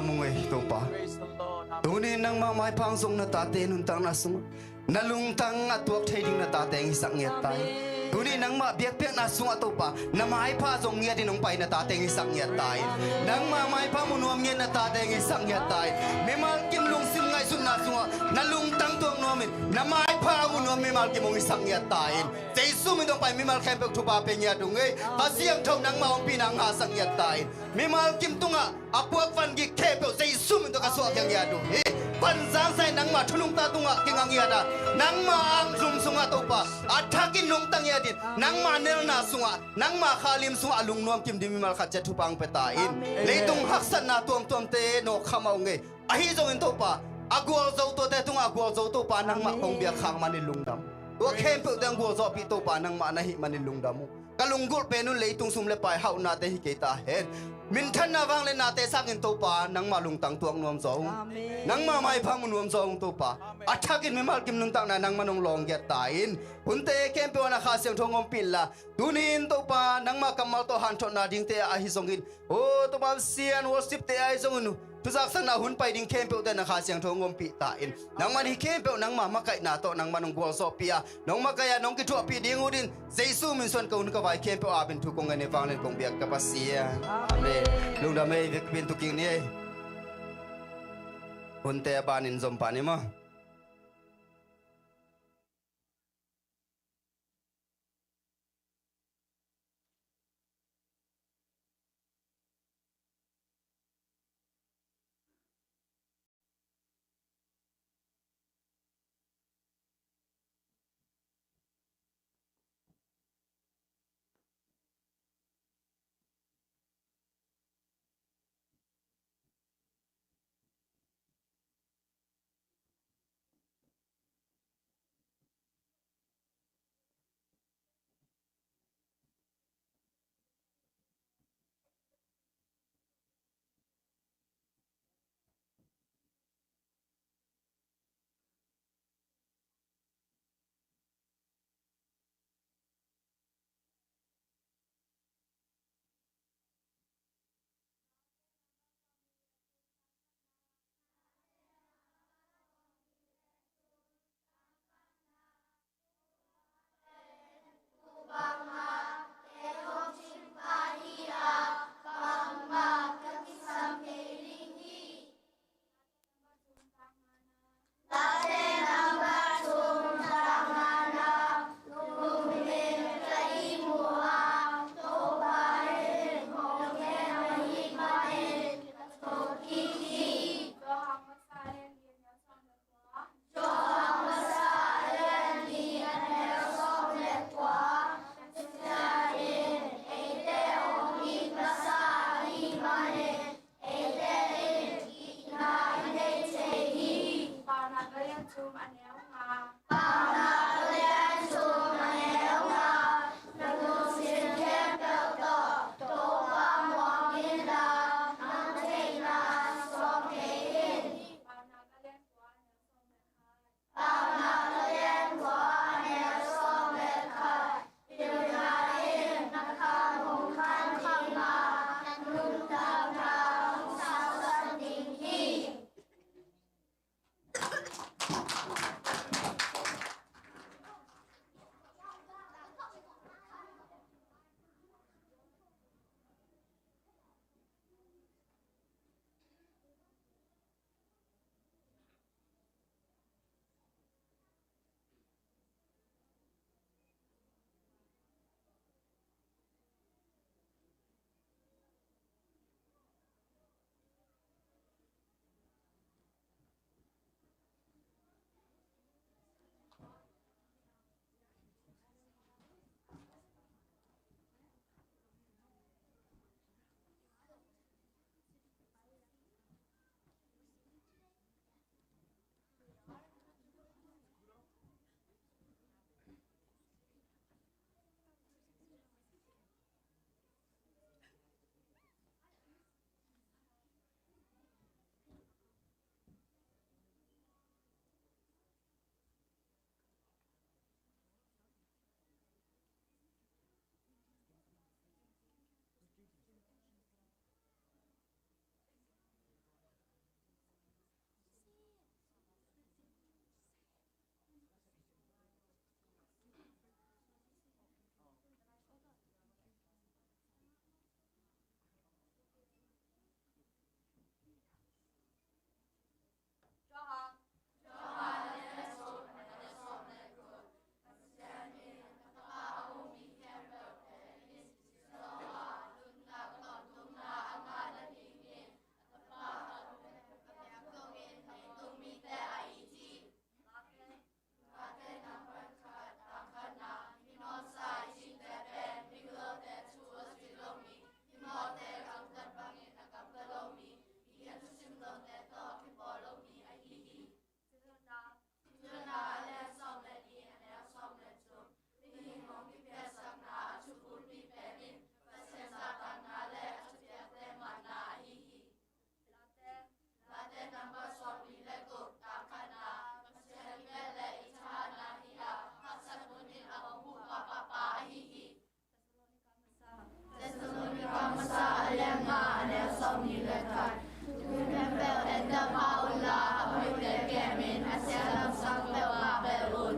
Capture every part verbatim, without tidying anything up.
Mung ei Topa. Tuni nangmah maipha hong zong na tate nuntakna sungah na lungtang a tuak thei ding na tate hong hisak ngiat ta in. Tuni nangmah biakpiakna sungah Topa na maipha zong ngiat in hong pai na tate hong hisak ngiat ta in. Nangmah maipha mu nuam ngiat na tate hong hisak ngiat ta in. Mimal kim lungsim ngaihsutna sungah na lungtang tuak nuam in na maipha mu nuam mimal kim hong hisak ngiat ta in. Jesu min tawh hong pai mimal khempeuh thupha pe ngiat ung ei. Kha Siangtho nangmah ompihna hong hahsak ngiat ta in. Mimal kim tungah a puak van gik khempeuh Jesu min tawh ka suahkhia ngiat uh hi. Van zangsa in nangmah thunungta tungah kinga ngiat a, nangmah angzum sungah Topa a thakin nungta ngiat in, nangmah nelna sungah, nangmah khalim sungah a lungnuam kim ding mimal khat ciat thupha hong pia ta in. Leitung haksatna tuamtuamte nawk kha mah ung ei. Ahi zongin Topa, a gualzo tuate tungah a gualzo Topa nangmah kong biak khak manin lungdam. Tua khempeuhte hong gualzawhpih Topa nangmah na hih manin lungdam uh. Ka lunggulh pen un leitung sum le pai hauhnate hi kei ta hen. Minthanna vangliatnate sangin Topa nangmah lungtang tuak nuam zaw ung. Nangmah maipha mu nuam zaw ung Topa. A thakin mimal kim nuntakna nangmah nong lawng giat ta in. Hunte khempeuh ah na Kha Siangtho hong ompih inla. Tuni in Topa nangmah kammal tawh hanthotna dingte ah ahi zongin, o Topa Pasian, worship te ah ahi zongin, thuzaksakna hun pai ding khempeuhte na Kha Siangtho hong ompih ta in. Nangmah in hih khempeuh nangmah makaihna tawh nangmah nong gualzawhpih a, nong makaih a, nong kithuahpih ding ut in Jesu min suan ka hun ka vai khempeuh a ap in thu kong ngen ei, vanglian kong biak ka Pasian. Amen. Lungdam ei, vekpi in tu kik ni ei. Hunte a banin zom pah ni maw. Nih le khat. Thu khempeuh en dahpah unla, a hoihte kemin a sia lamsang peuhmah bel un.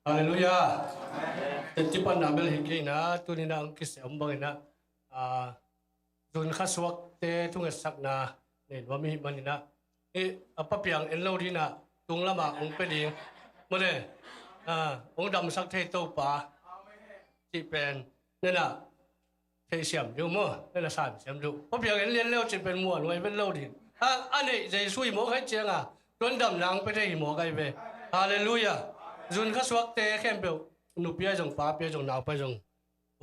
Halleluiah. Teci panna bel hi kei ina, tuni ina ang kisia om bang ina, ah, Zun kha suakte thungetsakna nei nuam i hih man ina, i, a, Pa Piang en lo ding ina, tung lama ong pia ding. Mawle, ah, ong damsak thei Topa cih pen nena theihsiam ding uh maw, nena sansiam ding uh. Pa Piang en lian leu cih pen muan huai vet lo ding. A, a neih Jesu hi mawk ahih cianga, tuan damna ang pia thei hi mawk ahi ve. Halleluiah. Zun kha suakte khempeuh, nupi ahi zong, papi ahi zong, naupa ahi zong,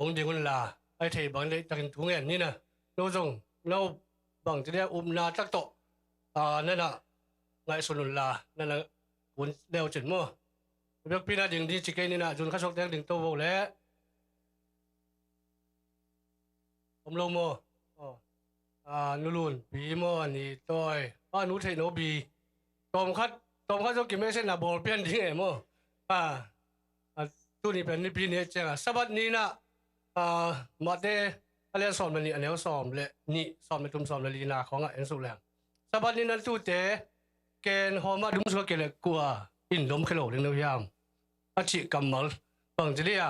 ong ding unla, ahi thei bang leitakin thu ngen ni ina. no zong no bang ci dia upna tak tawh, ah, nana ngaihsun unla nana un leu cin maw. Biakpi na ding di ci kei nina zun kha suak teng ding to vo le. Om lo maw? Oh. Ah, nu Lun Pi maw, ni tawi. Ah, nu Theih No Bi. Tawm khat, tawm khat zong ki message na bawl pian ding e maw. Ah, ah, tuni pen Nipi ni e cianga Sabbath ni na, ah, Mate a lian sawm le nih a neu sawm le nih, sawm le thum, sawm le li na khawngah en suk leng. Sabbath ni na tute ken hawma dum sua ke le kua in lom khe lo ding no hiam? A cih kammal bang ci dia.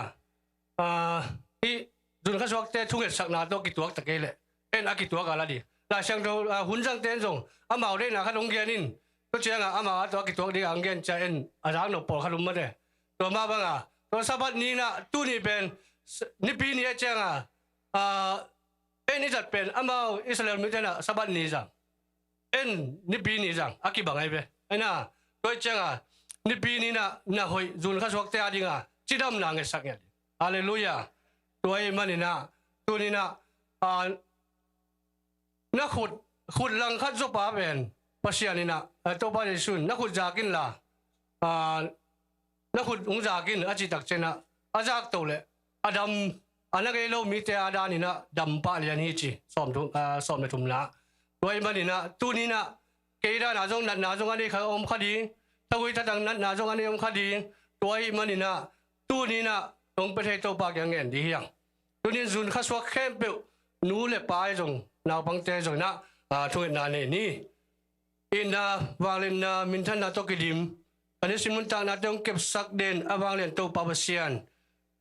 Ah, hih zun kha suakte thungetsakna tawh kituak ta kei leh en a kituak a la di. Lai Siangtho, ah, hun zangte in zong amau deihna khat hong gen in, tua cianga amau a tawh a kituak ding a hong gen cia en a zak nop pawlkhat um mate. Tua mah banga tua Sabbath ni na tuni pen s-, Nipi ni a cianga, ah, en i zat pen amau Israel mite na Sabbath ni zang, en Nipi ni zang a kibang ai ve. Aina tua i cianga Nipi ni na na hoih zun kha suakte a dinga cidamna ngetsak nget. Halleluiah. Tua i manina tunina, ah, na khut, khut langkhat zawpa pen Pasian ina, ah, Topa Jesu in na khut zak inla, ah, na khut hong zak in a cih tak ciangin a zak to le a dam, a na ngei lo mite a dan in a dam pah lian hi ci. Sawm thum, ah, sawm le thumna. Tua ahih manin a tuni in a kei dan a zong natna zong a nei kha om kha ding, thagui thatang natna zong a nei om kha ding. Tua ahih manin a tuni in a hong pia thei Topa kiang ngen ding hi hang. Tuni in zun kha suak khempeuh nu le pa ahi zong naupangte zong in a, ah, thungetna nei ni. Itna, vangliatna, minthanna tawh kidim, a nisim nuntaknate hong kepsak den a vanglian Topa Pasian,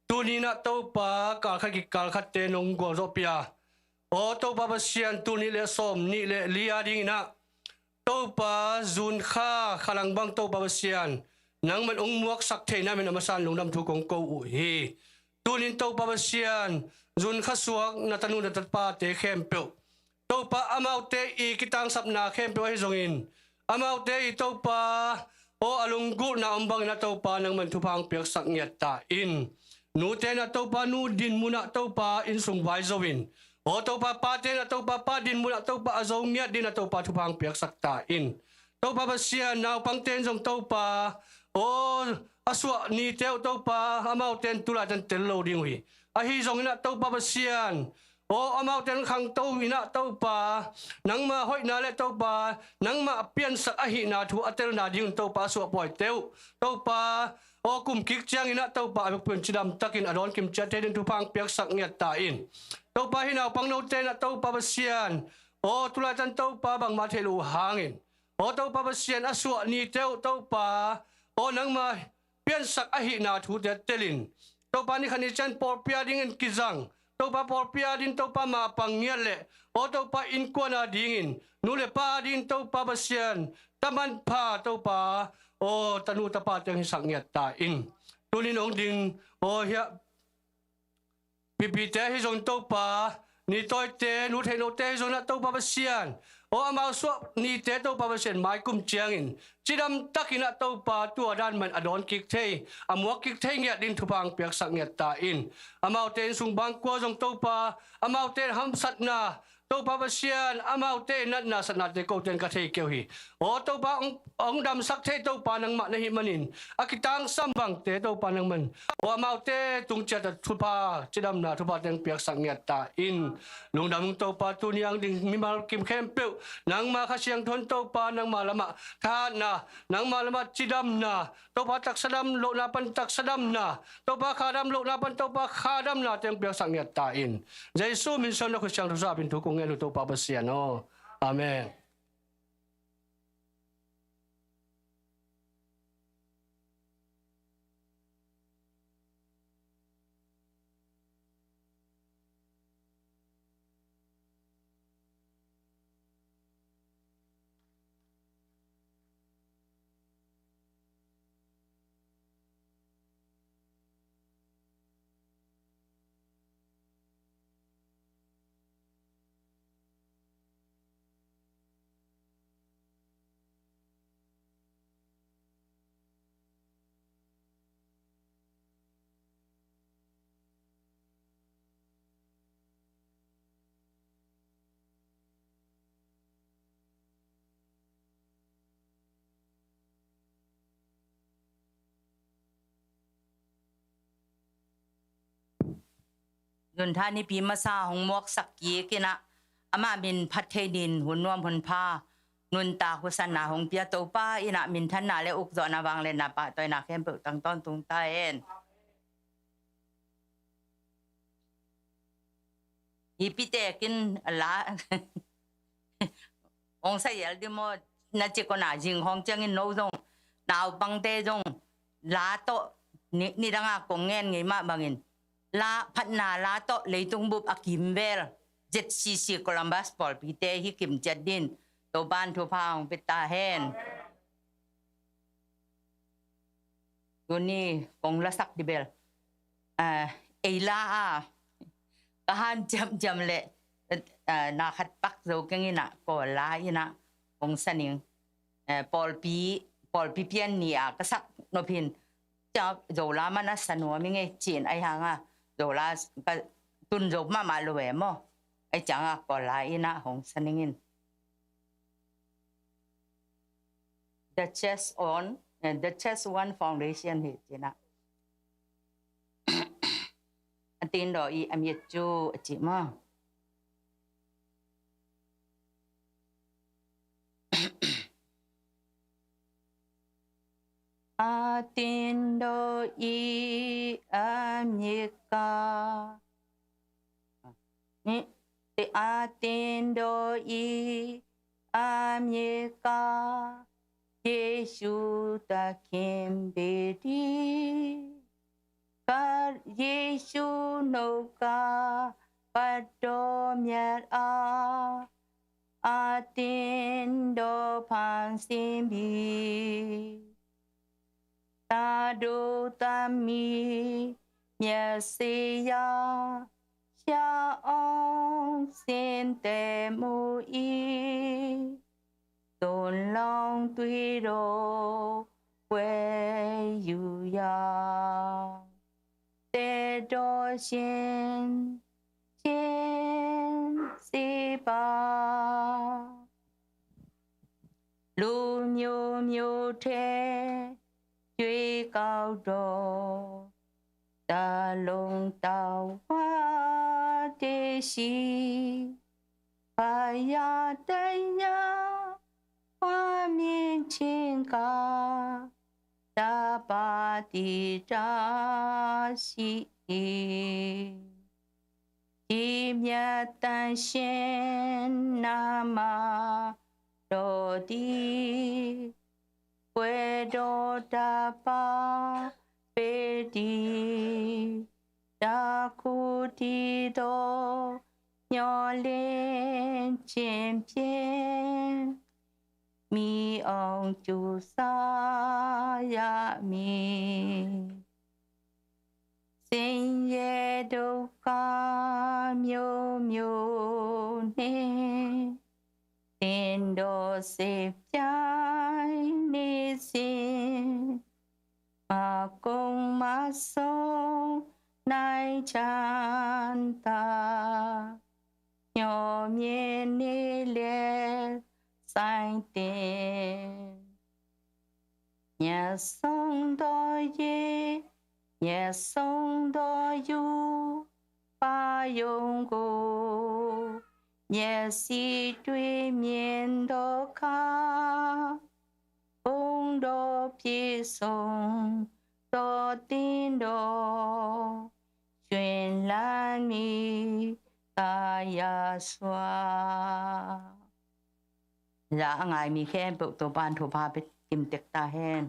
tuni in a Topa kalkhat kikalkhatte nong gualzawhpih a, aw Topa Pasian, tul nih le sawm nih le li a dingin a Topa zun kha khalang bang Topa Pasian, nangman hong muaksak theihna min a masa in lungdam thu kong ko uh hi. Tuni in Topa Pasian, zun kha suak na tanu na tapate khempeuh Topa, amaute i kitangsapna khempeuh ahi zongin, amaute i Topa, aw a lunggulhna om bangin a Topa nangman thupha hong piaksak ngiat ta in. Nute in a Topa nu din munah Topa innsung vai zo in, aw Topa pate in a Topa pa din munah Topa a zo ngiat din a Topa thupha hong piaksak ta in. Topa Pasian, naupangte in zong Topa, aw a suah nite uh Topa, amaute in tulaitan tel lo ding uh hi. Ahi zongin a Topa Pasian, aw amaute in khangto in a Topa, nangma hoihna le Topa, nangma piansak ahihna thu a telna dingin Topa a suahpuaite uh Topa, aw kum kik ciangin a Topa a bekpun cidam takin a dawn kim ciat thei ding thupha hong piaksak ngiat ta in. Topa hih naupang note in a Topa Pasian, aw tulaitan Topa bangmah theih loh uh hangin, aw Topa Pasian a suah nite uh Topa, aw nangma piansak ahihna thute telin, Topa ni khat ni ciang pawlpi a dingin kizang, Topa pawlpi a dingin Topa mapang ngiat le, aw Topa innkuan a dingin, nu le pa a dingin Topa Pasian, taman pha Topa, aw tanu tapa teng hisak ngiat ta in. Tunin hong ding, aw hiah pipite ahi zong Topa, ni tawite, nu theih note ahi zong a Topa Pasian, aw amau suah nite Topa Pasian maikum ciangin cidam takin a Topa tua dan man a dawn kik thei, a muak kik thei ngiat ding thupha hong piaksak ngiat ta in. Amaute innsung bangkua zong Topa, amaute hamsatna, Topa Pasian, amaute natna satnate kote in ka thei kei uh hi. Aw Topa, hong, hong damsak thei Topa nangmah na hih manin, a kitangsam bangte Topa nangman, aw amaute tung ciat a thupha, cidamna thupha teng piaksak ngiat ta in. Lungdam ung Topa, tuni a hong ding mimal kim khempeuh nangma Kha Siangtho in Topa nangma lamah thahatna, nangma lamah cidamna, Topa taksa dam lohna pan taksa damna, Topa kha dam lohna pan Topa kha damna teng piaksak ngiat ta in. Jesu min suang na Kha Siangtho sap in thu kong ngen uh Topa Pasian aw. Amen. Zun tha nipi masa hong muaksak kik in ah, amah min phat thei dingin hun nuam hun pha, nuntak husanna hong pia Topa in ah, minthanna le ukzawhna, vangliatna, pahtawina khempeuh tang tawntung ta hen. Hih pitek in a la hong sa hial ding maw, na cik on a zing khawng ciangin no zong, naupangte zong, la tawh, ni, nidang a kong ngen ngei mah bangin, la, phatna la tawh leitung bup a kimvel Z C C Columbus pawlpite hih kim ciat dingin Topa'n thupha hong pia ta hen. Tuni kong lasak ding bel, ah, ei la a ka hanciamciam leh, ah, na khat pak zo keng in ah, Kawl la in ah kong sa ning. Eh, pawlpi, pawlpi pian ni a ka sak nop hi-in, ciang Zo la man a sa nuam ing ei ci-in, ahih hang a Zo la ka tun zo mahmah lo e maw. Ahih ciang a Kawl la in ah hong sa ning in. The Church on, eh, The Church One Foundation hi ci-in ah. A tindaw i a mit cu a ci maw. A tindaw i a mit ka. Ni, te a tindaw i a mit ka, Jesu ta kim beti. Ka Jesu no ka pat daw miat a, a tindaw pan sin bi. Ta do ta mi miat si ya, sha ong sin te mu i, tun long tui do kwe yu ya, te do shin shin si ba. လူမျိုးမျိုးထဲ ရွေးကောက်တော့ တလုံးတောင်းဝါတည်ရှိ ဘာယာတရား ဝါမြင့်ခြင်းက တပါတည်တာရှိသည်။ ဒီမြတ်သန့်ရှင်းနာမတော်သည် ကွယ်တော်တပါပေတည်း။ တခုတည်းသောမျှော်လင့်ခြင်းဖြင့် မီးအောင်ကြိုးစားရမည်။ ဆင်းရဲဒုက္ခမျိုးမျိုးနှင့် တင်တော်စေပြိုင်နေစဉ် မကုန်းမဆုံးနိုင်ချမ်းသာ မျှော်မြင်နေလျက်ဆိုင်သင် မြတ်ဆုံးသောရေ မြတ်ဆုံးသောယူပါယုံကို မျက်စိတွေ့မြင်သောအခါ ဘုန်းတော်ပြည့်စုံသောသင်တော် ရှင်လန်းမီးသာယာစွာ။ Za a ngai mi khempeuh Topa'n thupha pia kim tek ta hen.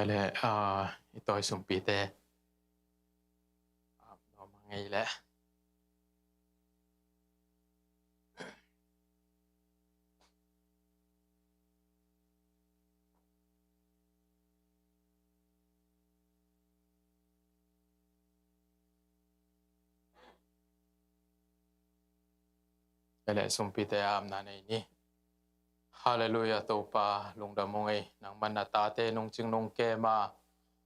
Ka le, ah, i tawi sumpite, ah, no ma ngei le. Leh sumpite a amna nei ni. Halleluiah, Topa lungdam ung ei. Nangman na tate nungcing nungkem a,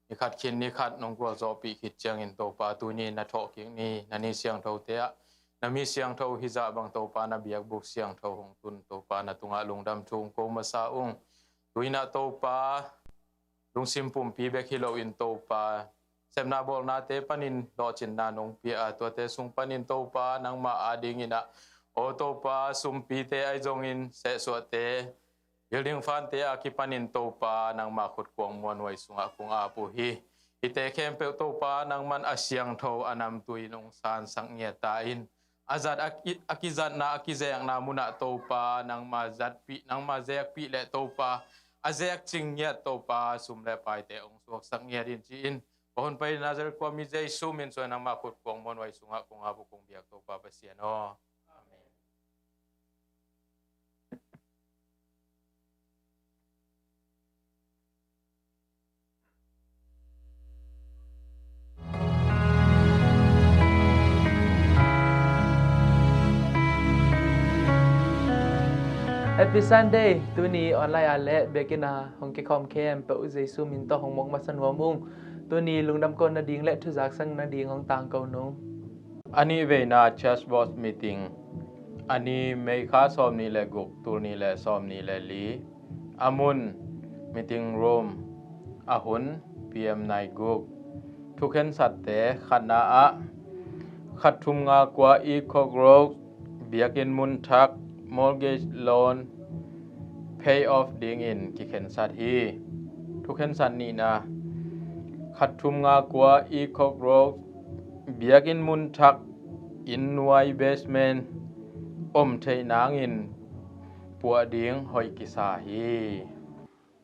nikhat khin nikhat nong gualzawhpih khit ciangin Topa tuni na thawhkik ni, na ni siangthote ah na mi siangtho hizah bang Topa na biakbuk siangtho hong tun Topa na tungah lungdam thu hong ko masa ung. Tuinah Topa lungsim pumpi bek hi loin Topa, sepna bawlnate panin lawhcinna nong pia a, tuate sung panin Topa nangmah adingin ah, aw Topa, sumpite ahi zongin sehsuahte, building fund-te a kipanin Topa nangmah khutkuang muanhuai sungah kong ap uh hi. Hihte khempeuh Topa nangman a siangtho a namtui nong sansak ngiat ta in, a zat a ki-, a kizatna, a kizekna munah Topa nangma zatpih, nangma zekpih leh Topa a zekcing ngiat Topa sum le paite hong suaksak ngiat in ci-in, ka hun pai Nazareth khuami Jesu min suang nangma khutkuang muanhuai sungah kong ap uh kong biak Topa Pasian aw. Amen. Happy Sunday. Tuni online a le biakinn a hong kikhawm khempeuh Jesu min tawh hong mawk masa nuam ung. Tuni lungdam ko nading le thuzak sang nading hong tangko nung. A nih veina Church Board meeting, a ni May kha sawmnih le guk, tul nih le sawmnih le li. A mun, meeting room. A hun, P M nai guk. Thukhensatte, khatna ah, khat thum nga kua E Cockroach, biakinn mun thak, mortgage loan pay off dingin kikhensat hi. Thukhensat nihna, khat thum nga kua E Cockroach, biakinn mun thak, inn nuai basement om theih nangin puah ding hoih kisa hi.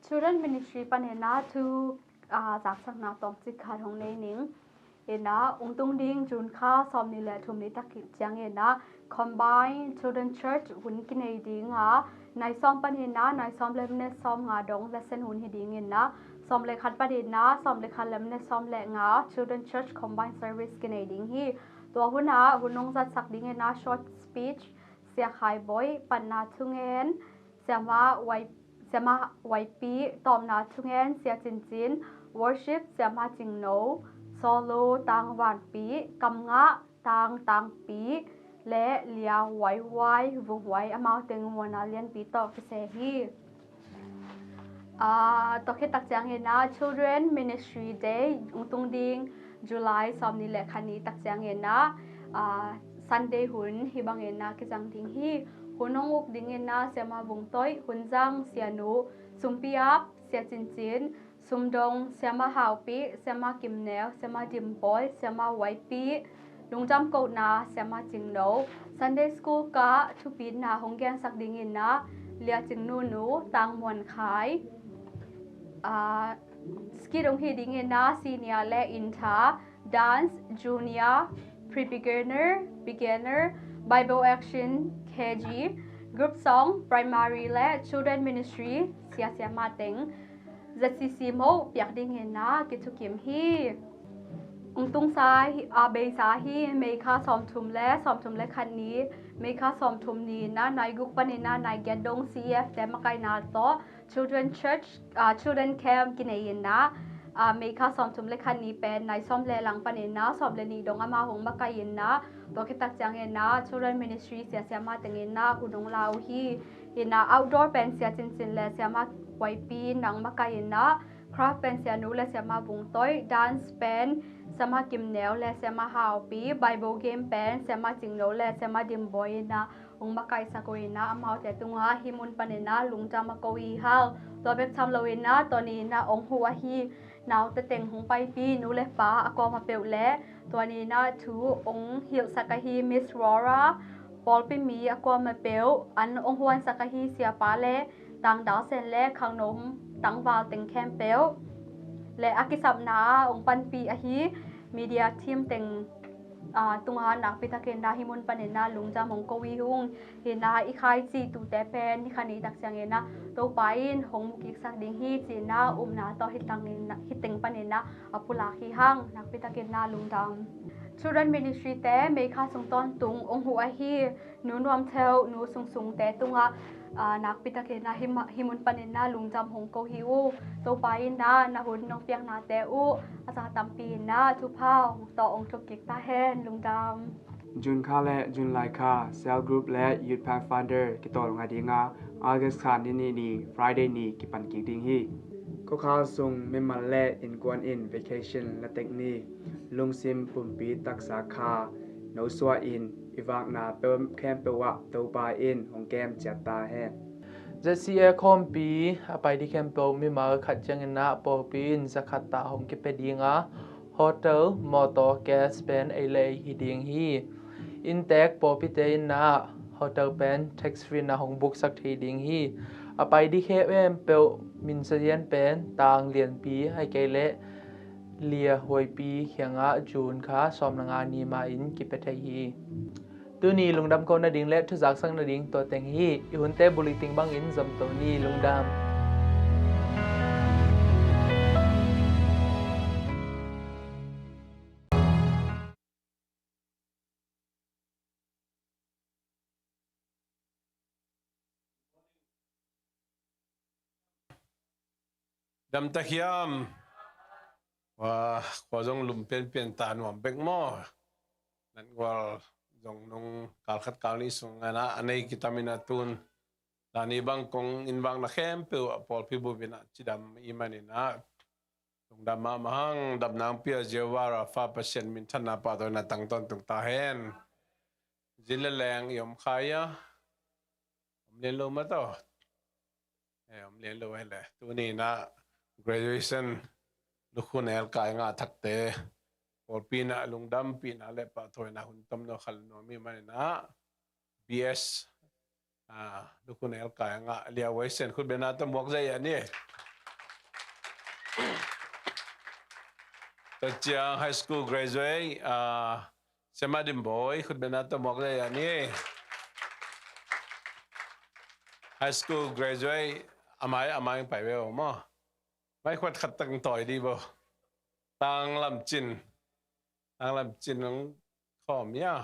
Children Ministry panin ah thu, ah, zaksakna tawmcik khat hong nei ning. In ah, hong tung ding June kha sawmnih le thum ni tak ciangin ah, Combined Children Church hun kinei ding a, nai sawm panin ah nai sawm le minute sawmnga dong lesson hun hi ding in ah, sawm le khat panin ah sawm le khat le minute sawm le nga Children Church Combined Service kinei ding hi. Tua hun ah hun hong zatsak dingin ah short speech Sia Khai Bawi, panna thungen Siama Wai, Siama Wai Pi, tawpna thungen Sia Cin Cin, worship Siama Cing No, solo Tang Van Pi, kamngah Tang Tang Pi, le Lia Wai Wai, vung huai, amau teng muanna lianpi tawh kiseh hi. Ah, tua khit tak ciangin ah Children Ministry Day hong tung ding July sawmnih le khat ni tak ciangin ah, ah, Sunday hun hih bangin ah kizang ding hi. Hun hong uk dingin ah Siama Vung Toi, hun zang Sia Nu Sumpi Ap, Sia Cin Cin, sum dong Siama Hau Pi, Siama Kim Neu, Siama Dim Bawi, Siama Wai Pi, lungdam kohna Siama Cing No, Sunday School kah thupitna hong gensak dingin ah Lia Cing Nu Nu, Tang Muan Khai, ah, skit hong hi dingin ah senior le inter, dance, junior, pre-beginner, beginner, Bible action, K G, group song, primary le children ministry, sia siama teng, Z C C moh piak dingin ah kithukim hi. Hong tungsa hi, ah, beisa hi, May kha sawmthum le, sawmthum le khat ni, May kha sawmthum ni in ah nai guk panin ah nai giat dong C E F te makaihna tawh, Children Church, ah, Children Camp kinei in ah, ah, May kha sawmthum le khat ni pen nai sawm le lang panin ah sawm le nih dong amau hong makaih in ah, tua khit tak ciangin ah Children Ministry sia siama tengin ah hun hong la uh hi. In ah outdoor pen Sia Cin Cin le Siama Wai Pi in ah hong makaih in ah, craft pen Sia Nu le Siama Vung Toi, dance pen Siama Kim Neu le Siama Hau Pi, Bible game pen Siama Cing No le Siama Dim Bawi in ah hong makaihsak uh in ah, amaute tungah hih mun panin ah lungdam a ko hi hang. Tua bek tham loin ah, tua ni in ah hong huh ahi naute teng hong paipih nu le pa a kuamah peuh le, tua ni in ah thu hong hilhsak ahi Miss Rora, pawlpi mi a kuamah peuh, an hong huansak ahi siapa le tangdal sen le khangno tangval teng khempeuh le a kisapna ah hong panpih ahi media team teng, ah, tungah nakpi takin ah hih mun panin ah lungdam hong ko hi ung. Hi in ah i khaici tuute pen ni khat ni tak ciangin ah Topa in hong mukiksak ding hi ci-in ah upna tawh hih teng panin ah a pulak hi hang. Nakpi takin ah lungdam. Children Ministry te May kha sung tawntung ong huh ahi Nu Nuam Theu, Nu Sung Sung te tungah, ah, nakpi takin ah hih ma-, hih mun panin ah lungdam hong ko hi uh. Topa in ah na hun nong piaknate uh a za tampi in ah thupha hong tawh hong thuk kik ta hen. Lungdam. June kha le July kha Cell Group le Youth Pathfinder kitawl ngai ding a, August kha ni nih ni Friday ni kipan kik ding hi. Khuakhal sung mimal le innkuan in vacation la tek ni. Lungsim pumpi taksa kha nosuah in i vakna peuh khempeuh ah Topa in hong kem ciat ta hen. Z C A khawmpi a pai ding khempeuh mimal khat ciangin ah pawlpi in zakhat ta hong kipia ding a, hotel, mawtaw, gas pen ei le ei hi ding hi. Inntek pawlpite in ah hotel pen tax free in ah hong buksak thei ding hi. A pai ding khempeuh minsazian pen tang lianpi ahih kei leh lia huaipi kiangah June kha sawm le nga ni ma-in kipia thei hi. Tuni lungdam ko nading le thuzaksak nading tua teng hi. I hunte bulik ting bangin zomto ni. Lungdam. Dam tak hiam? Wa, khua zong lum pianpian ta, nuam bek maw? Natgual zong nung kal khat kal nih sung a na a nei kitamin a tun. Dani bang kong inn vak na khempeuh ah pawlpi bup in ah cidam i hih manin ah lungdam mahmah hang. Dam nang pia Jehovah Rapha Pasian minthanna pahtawina tang tawntung ta hen. Zin le leng i om kha hia? Om lian lo mah tawh. Eh, om lian lo hi leh. Tuni in ah graduation lukhu nelkai ngah thakte pawlpi in ah lungdampihna le pahtawina hun tomno khal nuam i hih manin ah B S, ah, lukhu nelkai ngah Lia Wei Sian khutbetna tawh muak zaih a ni. Tua ciang high school graduate, ah, Siama Dim Bawi khutbetna tawh muak zaih a ni. High school graduate a mai, a mai pai ve maw. Mai khuat khat tak tawi di bo. Tang Lam Cin. Tang Lam Cin nong khawm hia?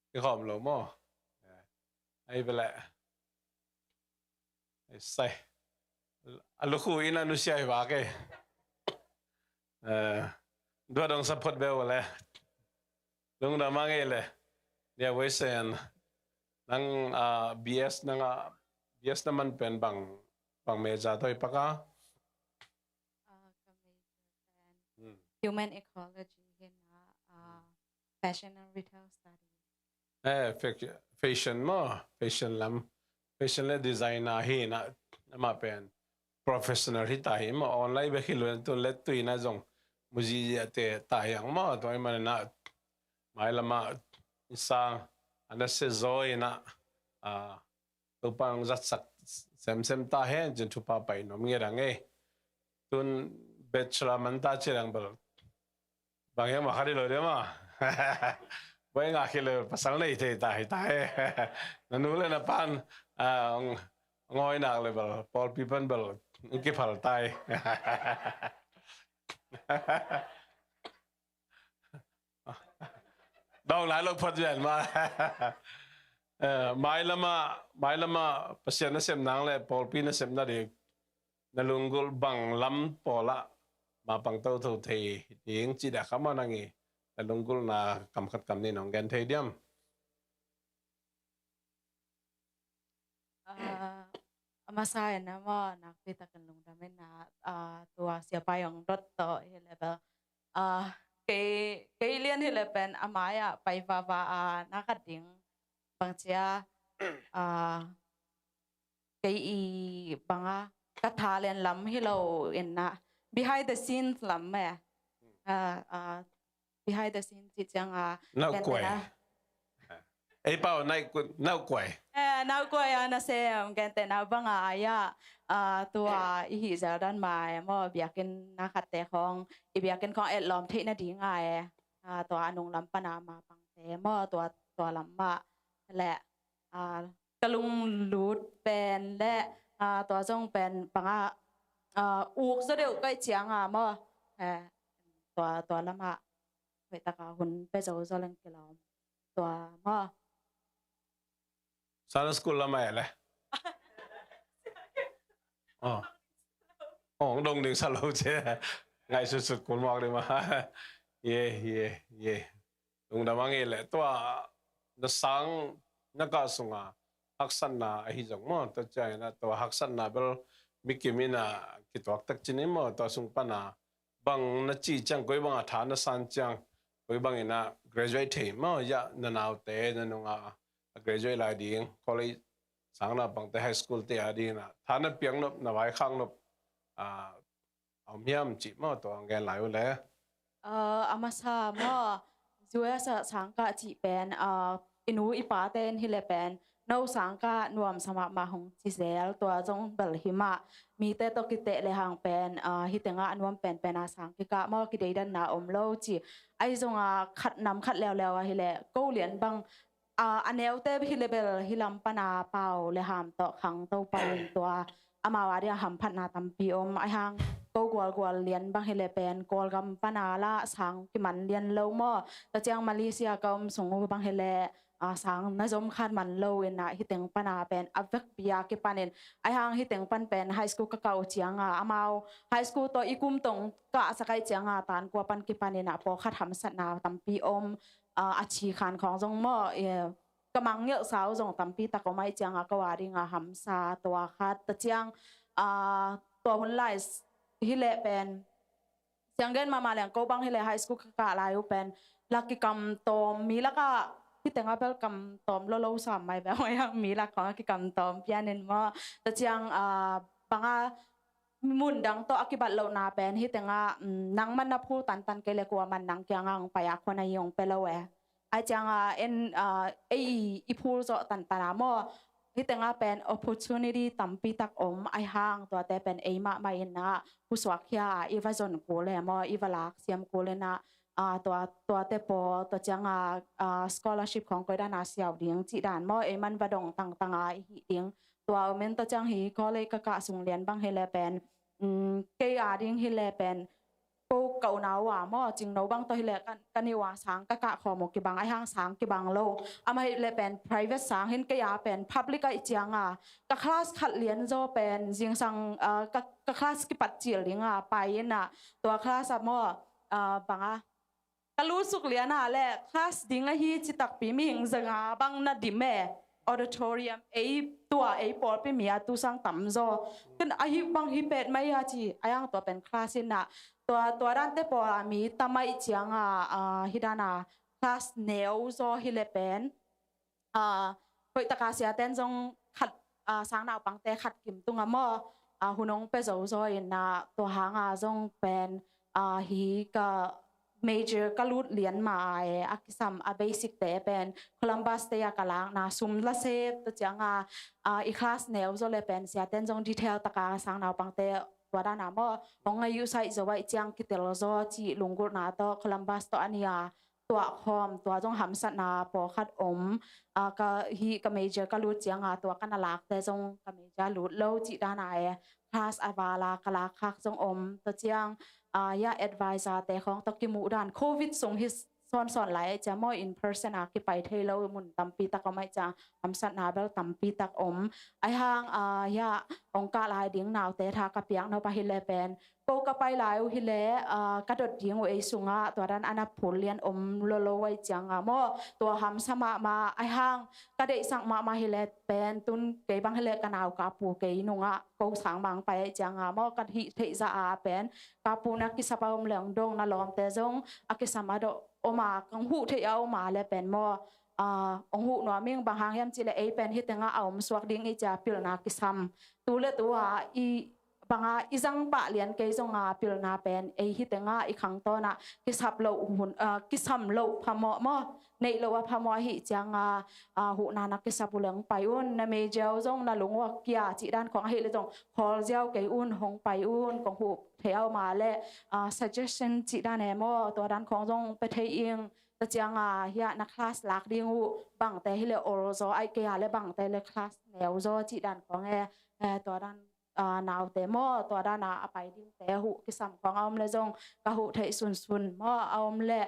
I khawm lo maw? Ai bele. Ai sai. A lukhu in a nusia hi vak e. Eh, dua dong support beu le. Lungdam a ngei le. Lia Wei Sian. Nang, ah, B S nang, ah, B S na man pen bang, bang major tawh i pak a? Ah, ka major pen Hmm. Human ecology hi na, ah, fashion and retail study. Eh, fa-, fashion maw, fashion lam, fashion le designer hi na, amah pen professional hi ta hi maw, online bek hi lo in tun le tui na zong mu ziahziah te ta hi ang maw, tua ahih manin ah mailam ah sang a nasia zaw in ah, ah, Topa hong zatsak semsem ta hen, cin thupha pai nuam ngiat ang e. Tun bachelor man ta ci leng bel bang hiam a khat hi lo diam a. Buai ngah khit le pasal nei thei ta hi ta e. Na nu le na pa'n, ah, hong, hong hoi nak le bel pawlpi pan bel hong kiphal ta e. Dawng lai lo phot zen mah. Eh, mailam ah, mailam ah Pasian nasep nang le pawlpi nasep nading na lunggulh bang lam pawl ah mapang toto thei ding cih dah kha maw, nang i na lunggulhna kam khat kam nih nong gen thei diam? Ah, a masa in ah maw, nakpi takin lungdam in ah, ah, tua siapa i hong dot tawh hi le bel, ah, kei, kei lian hi le pen a mai ah pai vava a na khat ding bang cia, ah, kei i bang a ka talent lam hi lo in ah behind the scenes lam e. Ah, ah, behind the scene cih ciang a naukuai. Ei pau, naukuai. Eh, naukuai a nasem, gentehna bang a ai ah, ah, tua i hih zel dan mah e maw, biakinn na khatte khawng, i biakinn khawng etlawm theih nading a e, ah, tua a nunglam pan a mapangte maw, tua, tua lam mah le, ah, ka lunglut pen le, ah, tua zong pen bang a, ah, uk zaw deuh ka hih ciang a maw, eh, tua, tua lamah hoih taka hun pia zo zo leng kilawm. Tua maw. Sunday school lamah e le. Oh. Oh, dong ding sa lo che. Ngaihsutsut kul mawk ding mah. Ye, ye, ye. Lungdam ang e le tua na sang na kah sunga haksatna ahi zong maw, tua ciangin ah tua haksatna bel mikim in ah kituak tak cin in maw, tua sung pana bang na ci ciang, koi bang a tha na san ciang, koi bangin ah graduate thei maw, ya na naute na nunga a graduate lai ding, college, sang naupangte, high school te a dingin ah tha na piak nop, na vaikhak nop a om hiam cih maw, tua hong gen lai uh le. A masa maw, U S a sangkah cih pen, i nu i pate in hi le pen no sangkah nuamsa mahmah hong ci zel, tua zong bel hi mah. Mite tawh kiteh le hang pen, hi tengah a nuam penpen a sang kikah maw, kideidanna om lo ci. Ahi zonga khat nam khat leuleu ahi le ko lian bang a neute hi le bel hi lam pana pau le ham tawh khangto panin tua amau a dia hamphatna tampi om. Ahi hang ko gualgual lian bang hi le pen Kawlgam pana la sang kiman lian lo maw. Tua ciang Malaysia ka om sung uh bang hi le sang na zom khat man lo in ah hi teng pana pen a vekpi a kipanin. Ahi hang hi teng pan pen high school ka kah uh cianga amau high school tawh i kum tong kah sak ahih cianga tan kua pan kipanin ah pawlkhat hamsatna tampi om. A ci khan khawng zong maw, ka mangngilh sau zong tampi tak om ahih cianga ko a dinga hamsa tua khat. Tua ciang tua hun lai hi le pen sianggen mahmah leng ko bang hi le high school ka kah lai uh pen lak kikam tawm, mi lakah hi tengah bel kam tawm lolo sam mai bel mai hang mi lak khawng a kikam tawm pianin maw. Tua ciang banga mun dang tawh a kibat lohna pen hi tengah nangman na phul tantan kei le kua man nang kianga hong pai a khuan a i hong pia lo e. Ahi cianga en ei i phul zawh tantana maw, hi tengah pen opportunity tampi tak om. Ahi hang tuate pen ei mahmah in ah pusuak khia a i va zon kul e maw, i va lak siam kul in ah tua, tuate pawl tua cianga scholarship khawng koi dana siau ding cih dan maw, ei man va dong tangtanga i hih ding. Tua umin tua ciang hi college ka kah sung lian bang hi le pen kei a ding hi le pen ko ka unau a maw, Cingno bang tawh hi le kan i ua sang ka kah khawm uh kibang, ahi hang sang kibang lo. Amah hi le pen private sang hin kei a pen public ahih cianga ka class khat lian zaw pen zingsang ka class kipat cil dinga pai in ah tua class a maw banga ka lutsuk liana le class ding ahi citakpi mihing zanga bang na dim e. Auditorium ei tua ei pawlpi mi a tusang tamzaw kan ahi bang hi pet mai a ci. Ahi hang tua pen class in ah tua, tua dante pawl a mi tam ahih cianga hi dana class neu zaw hi le pen hoihtaka siaten zong khat sang naupangte khat kim tunga maw hun hong pia zozaw in ah tua hanga zong pen hi ka major ka lut lian ma a e a kisam a basic te pen Columbus te a ka lakna sum la sep tua cianga i class neu zaw le pen siaten zong detail taka sang naupangte tua dana maw hong ngai uh saih zo ahih ciang kitel zaw cih lunggulhna tawh Columbus tawh a nia tuah khawm, tua zong hamsatna pawlkhat om. Ka hi ka major ka lut cianga tua ka na lakte zong ka major lut lo cih dana e class a vala ka lakkhak zong om. Tua ciang ya advisor te khawng tawh kimuh dan covid sung hi sawnsawn lai e cia maw in person a kipai thei lo mun tampi tak om ahih ciang hamsatna bel tampi tak om. Ahi hang ya ong kah lai ding naute tha ka piak nop ahi le pen ko ka pai lai uh hi le ka dot ding uh ei sungah tua dan a na phul lian om lolo ahih cianga maw tua hamsa mahmah. Ahi hang ka deihsak mahmah hi le pen tun kei bang hi le ka nau ka pu kei nungah ko sang mang pai ahih cianga maw ka hih theih zah a pen ka pu na kisap a om leng dong na lawmte zong a kisam a dawh om a kang huh theih a om a le pen maw ong huh nuam ing. Bang hang hiam cih le ei pen hi tengah a om suak ding i cia pilna kisam tu le tu a i banga i zang pah lian kei zonga pilna pen ei hi tengah i khangtawnah kisap loh hun kisam loh phamawh maw neih loh a phamawh ahih cianga huhna na kisap uh leng pai un. Na major uh zong na lung uh a kia cih dan khawng ahih le zong khawl ziau kei un hong pai un. Kong huh thei a om a le suggestion cih dan e maw tua dan khawng zong pe thei ing. Tua cianga hiah na class lak ding uh bangte hi le ol zaw ahih kei a le bangte le class neu zaw cih dan khawng e tua dan ah, naute maw, tua dana a pai dingte huh kisam khawng a om le zong ka huh theih sunsun maw a om le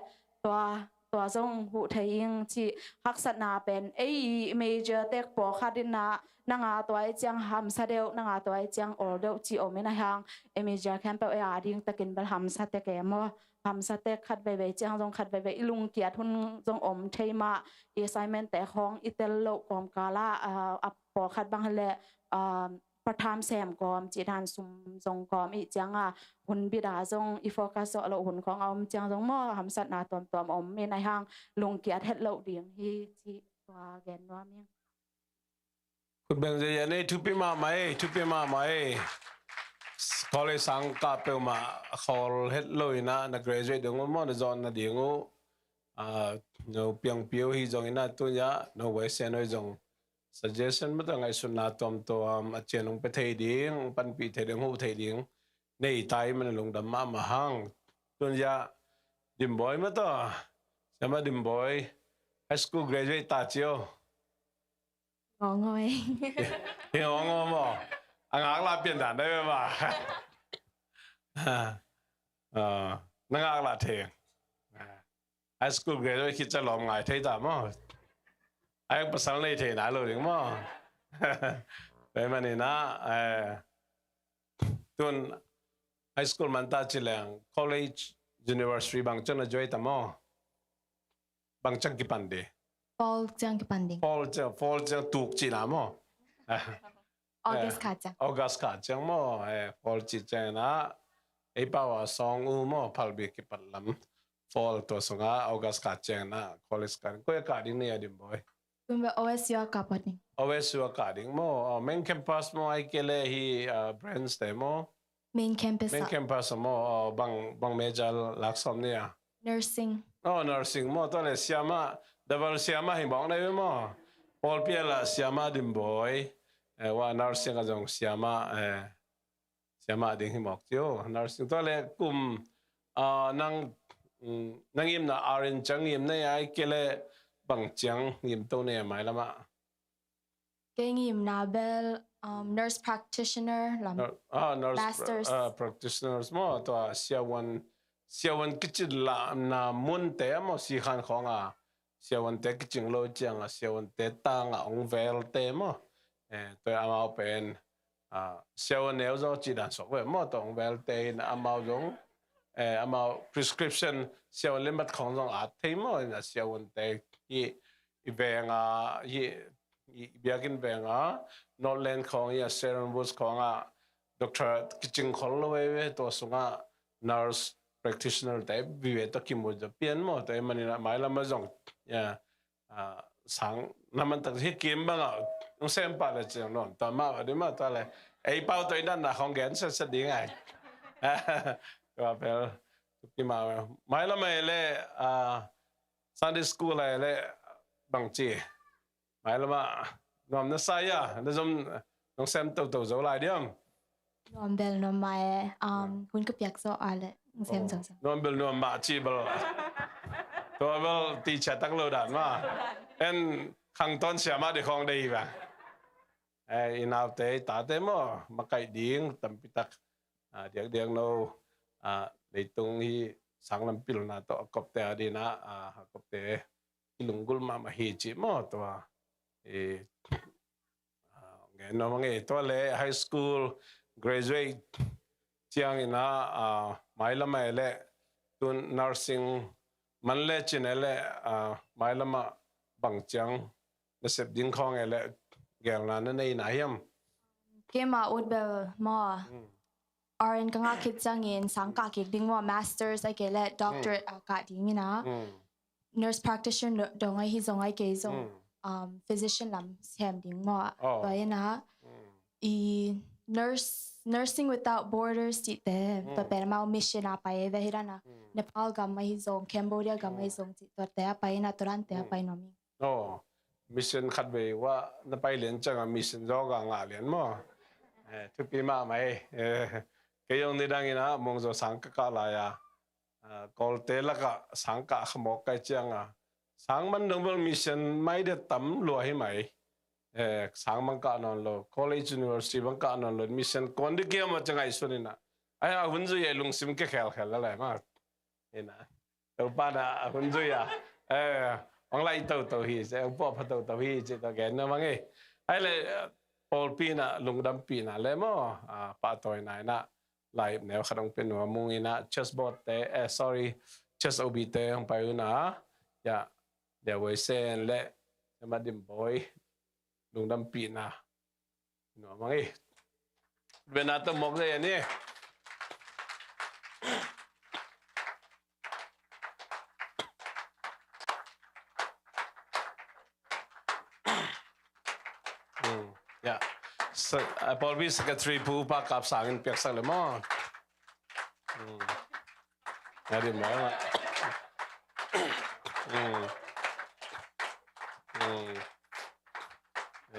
tua, tua zong huh thei ing cih haksatna pen ei i major tek pawlkhat in ah nanga tua i ciang hamsa deuh, nanga tua i ciang awl deuh cih om in a hang, ei major khempeuh ei a ding takin bel hamsa tek e maw, hamsa tek khat veivei ciang zong khat veivei i lungkiat hun zong om thei mah, i assignment te khawng i tel loh kawmkal ah, ah, a pawlkhat bang hi leh, ah, patham sem kawm cih dan sum zong kawm i ciang a hun bit a zong i focus zawh loh hun khawng a om ciang zong maw hamsatna tuamtuam om in a hang lungkiat het loh ding hi cih tua gen nuam ing. Khut beng zia nei thupi mahmah ei, thupi mahmah ei. College sang kah peuhmah a khawl het lo in ah na graduate ding uh maw na zawn nading uh, ah, no piangpi uh hi zong in ah tun ah no wai sen uh hi zong suggestion mah tawh ngaihsutna tuamtuam a cian hong pia thei ding, hong panpih thei ding, hong huh thei ding nei ta i man a lungdam mahmah hang. Tun ah Dim Bawi mah tawh, Siama Dim Bawi, high school graduate ta cio. Ngawngawng. Hi ngawngawng maw? A ngaklah pian dan dai ve ba. Ah, na ngaklah thei. High school graduate khit ciang lawm ngai thei ta maw? A eng pasal nei thei nai lo ding maw? Tua ahih manin ah, eh, tun high school man ta ci leng college, university bang ciang na join ta maw? Bang ciang kipan ding? Fall ciang kipan ding. Fall ciang, fall ciang tuk cihna maw? August kha ciang. August kha ciang maw? Eh, fall cih ciang in ah ei pau a sawng uh maw, phalbi kipat lam fall tua sungah August kha ciang in ah college kah ding. Koi a kah ding na hia Dim Bawi? Tun bel O S U a kah phot ing. O S U a kah ding maw? Oh, main campus maw ahih kei leh hih, ah, branch te maw? Main campus ah. Main campus ah maw? Oh, bang, bang major lak sawm ni a? Nursing. Oh, nursing maw? Tua leh siama, double siama hi mawk na hi maw? Pawlpi ah lah Siama Dim Bawi, eh, tua nursing ah zong siama, eh, siama ding hi mawk cio. Nursing tua leh kum, ah, nang, mm, nang ngimna R N ciang ngim na hia ahih kei leh bang ciang ngim to na hia mailam ah? Kei ngimna bel, um, nurse practitioner lam. Nur-, ah, nurse pra-, masters. Ah, practitioners maw, tua siavuan, siavuan kicin lamna munte maw, sikhan khawng a siavuante kicing lo ciang a siavuante tang a hong velte maw. Eh, tua amau pen, ah, siavuan neu zaw cih dan suak ve maw, tua hong velte in amau zong, eh, amau prescription siavuan limbat khawng zong at thei maw, in a siavuante hi i veng a, hi i biakinn veng a, Northland khawng hi a, Sharon Woods khawng a, doctor kicing khol lo veve, tua sungah nurse practitioner te vive tawh kimu zaw pian maw, tua ahih manin ah mailam ah zong, ya, ah, sang na man tak hi kim bang ah, hong sem pah le ciang nuam ta mah a ding mah ta le, ei pau tawh i natna khawng gen setset ding ai. Tua bel, tuki mah, mailam ah le, ah, Sunday school ah le bang ci. Mailam ah nuam na sa hia, na zom nong sem toto zo lai diam? Nuam bel nuam mah e, um, hun ka piak zo a le nong sem zo zo. Nuam bel nuam mah ci bel. Tua bel ti cia tak lo dan mah. En khang ton siama ding khawng dei hi bang. Eh, i naute, i tate maw, makaih ding tampi tak, ah, diakdiak no, ah, leitung hi sang lam pilna tawh a kopte a ding ah, ah, a kopte i lunggulh mahmah hi cih maw tua. I, ah, ngen nuam a ngei tua le high school graduate ciangin ah, ah, mailam ah le tun nursing man le cin ah le, ah, mailam ah bang ciang na sep ding khawng ah le gelna na nei na hiam? Keima ut bel maw. Hmm. R N ka ngah khit ciangin sang kah kik ding maw, masters ahih kei leh doctorate a kah ding in ah. Nurse practitioner do-, dong ahi zong ahih kei zong, um, physician lam sem ding maw. Tua in ah, i nurse, Nursing Without Borders cihte, tua pen amau mission a pai ve hi dan ah. Nepal gam ahi zong, Cambodia gam ahi zong cih, tuate a pai in ah, tua dante a pai nuam ing. Aw, mission khatvei uah na pai lian ciangah mission zaw ka ngah lian maw? Eh, thupi mahmah ei. Eh, kei zong nidang in ah Mungzaw sang ka kah lai-a, ah, Kawlte lakah sang kah kha mawk kai ciangah, sang man dong bel mission mai deuh tam lua hi mai. eh, sang bang kah nawn lo, college university bang kah nawn lo, mission kuan ding kia maw ci ngaihsun ina. Ai, a hun zui a i lungsim kia khelkhel la lai maw. Ina. Topa na a hun zui a. Eh, hong lai toto hi, ci, hong puahpha toto hi, ci tawh gen nuam ing. Ai le, eh, pawlpi na, lungdampihna le maw, ah, pahtawina ina, lai neu khat hong pia nuam ung ina, chess board te, eh, sorry, chess O B te hong pai un a. Ya, Dia Wei Sen le, Sema Dim Boy, lungdampihna. Nuam ing. Bena ta mok le ni. Hmm, ya. Sa-, a, pawlpi secretary Pu Pa Kap Sang in piaksak le maw. Hmm. Nga di maw. Hmm. Hmm.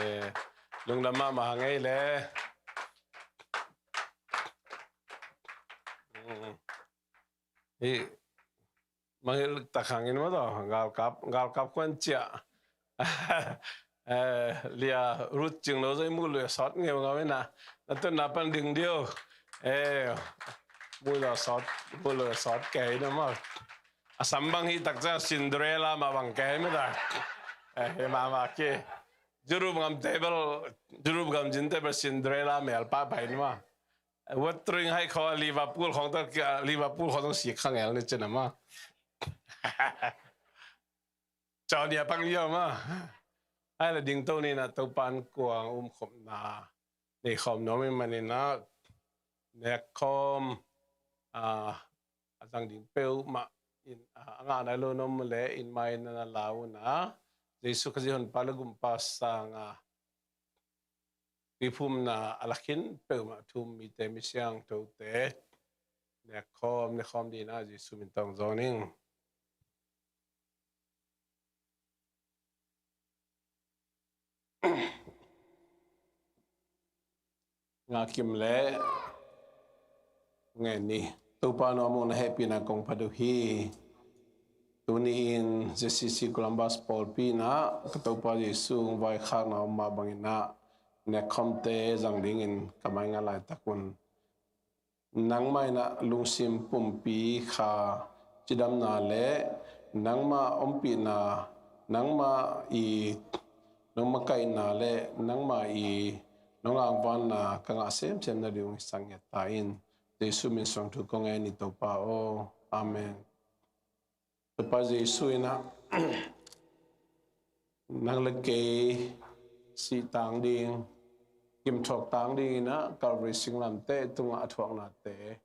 Eh, lungdam mahmah hang ei le. Hmm. Hi, mangil tak hangin maw taw, galkap, galkap kuan cia. Eh, lia rut cing lo zai mu lo sawt ngeu ngau ina. Na tun na pan ding dio. Eh, mu lo sawt, mu lo sawt kei na maw. A sam bang hi tak cia Cinderella mah bang kei mah ta. Eh, he mah mah ki. Jurup gam table, Jurup gam zin table Cinderella mel pa pai ni maw. Wuthering Heights khawng Liverpool khawng tawh, Liverpool khawng tawh sik khang el ni cin a maw. Cawh nia pang liau maw. Ai la ding to ni na Topa'n kuang umkhopna nei khawm nuam i manin a nek khawm, a, a zang ding peuhmah in, a, a ngah nai lo na om le in mai na na lau na Jesu Khazih Honpa le Gumpa sanga tuiphumna a lakhin peuhmah thu um mite, mi siangthote nek khawm, nek khawm dingin a Jesu min tawh hong zawn ing. Ngah kim le ngen ni. Topa nuam uh na hehpihna kong phat uh hi. Tuni in Z C C Columbus pawlpi in a ka Topa Jesu vaikhakna om mah bangin a nek khawmte zang dingin ka mai ngah laitak un. Nangmah in a lungsim pumpi kha cidamna le nangmah ompihna, nangmah i nong makaihna le nangmah i nong angvanna ka ngah semsem nading hong hisak ngiat ta in. Jesu min suang thu kong ngen hi Topa aw. Amen. Topa Jesu in a nang le kei sih tang ding, gimthuak tang dingin a Calvary singlamteh tungah a thuaknate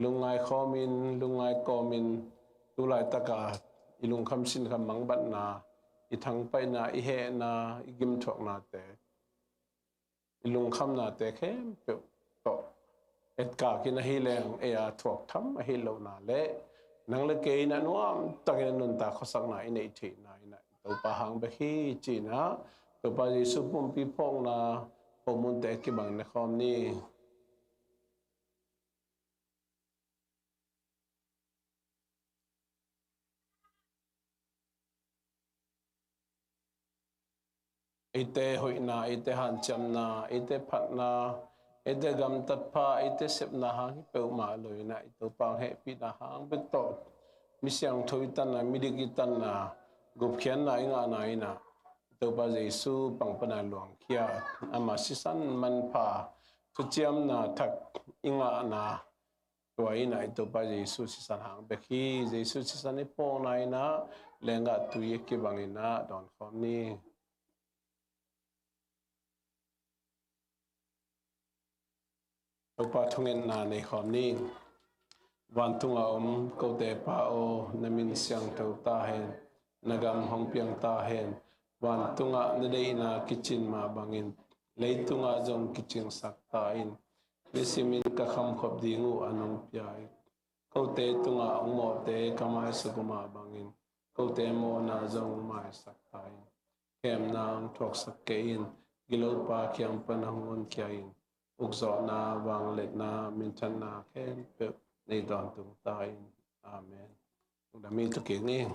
lungngai khawmin, lungngai kawmin, tu laitaka i lungkham sinkham mangbatna, i thangpaihna, i hehna, i gimthuaknate, i lungkhamnate khempeuh tawh etkak in ahi leng ei a thuak tham ahi lohna le nang le kei in a nuamtakin a nuntak khuasakna i neih theihna in a Topa hang bek hi ci-in a Topa Jesu pumpi phawkna homunte a kibang ne khawm ni. Eite hoihna, eite hanciamna, eite phatna, eite gamtatpha, eite sepna hang hi peuhmah lo in a i Topa hong hehpihna hang bek tawh mi siangtho i tanna, midik i tanna, gupkhiatna i ngahna in a i Topa Jesu pangpana luangkhia, ama sisan manpha, thuciamna thak i ngahna, tua in a i Topa Jesu sisan hang bek hi. Jesu sisan i phawkna in a lenggah tui a kibang in a dawn khawm ni. Topa thungetna nei khawm ni. Vantunga om kote Pa aw, na min siangtho ta hen, na gam hong piang ta hen. Vantungah na deihna kicin mah bangin leitungah zong kicingsak ta in. Nisimin ka khamkhop ding uh a nong pia in. Kote tungah hong mawhte ka maisak uh mah bangin kote mawhna zong maisak ta in. Khemna hong thuaksak kei in. Gilopa kiang pan hong honkhia in. Ukzawhna, vangliatna, minthanna khempeuh nei tawntung ta in. Amen. Lungdam hi. Tua kik ni.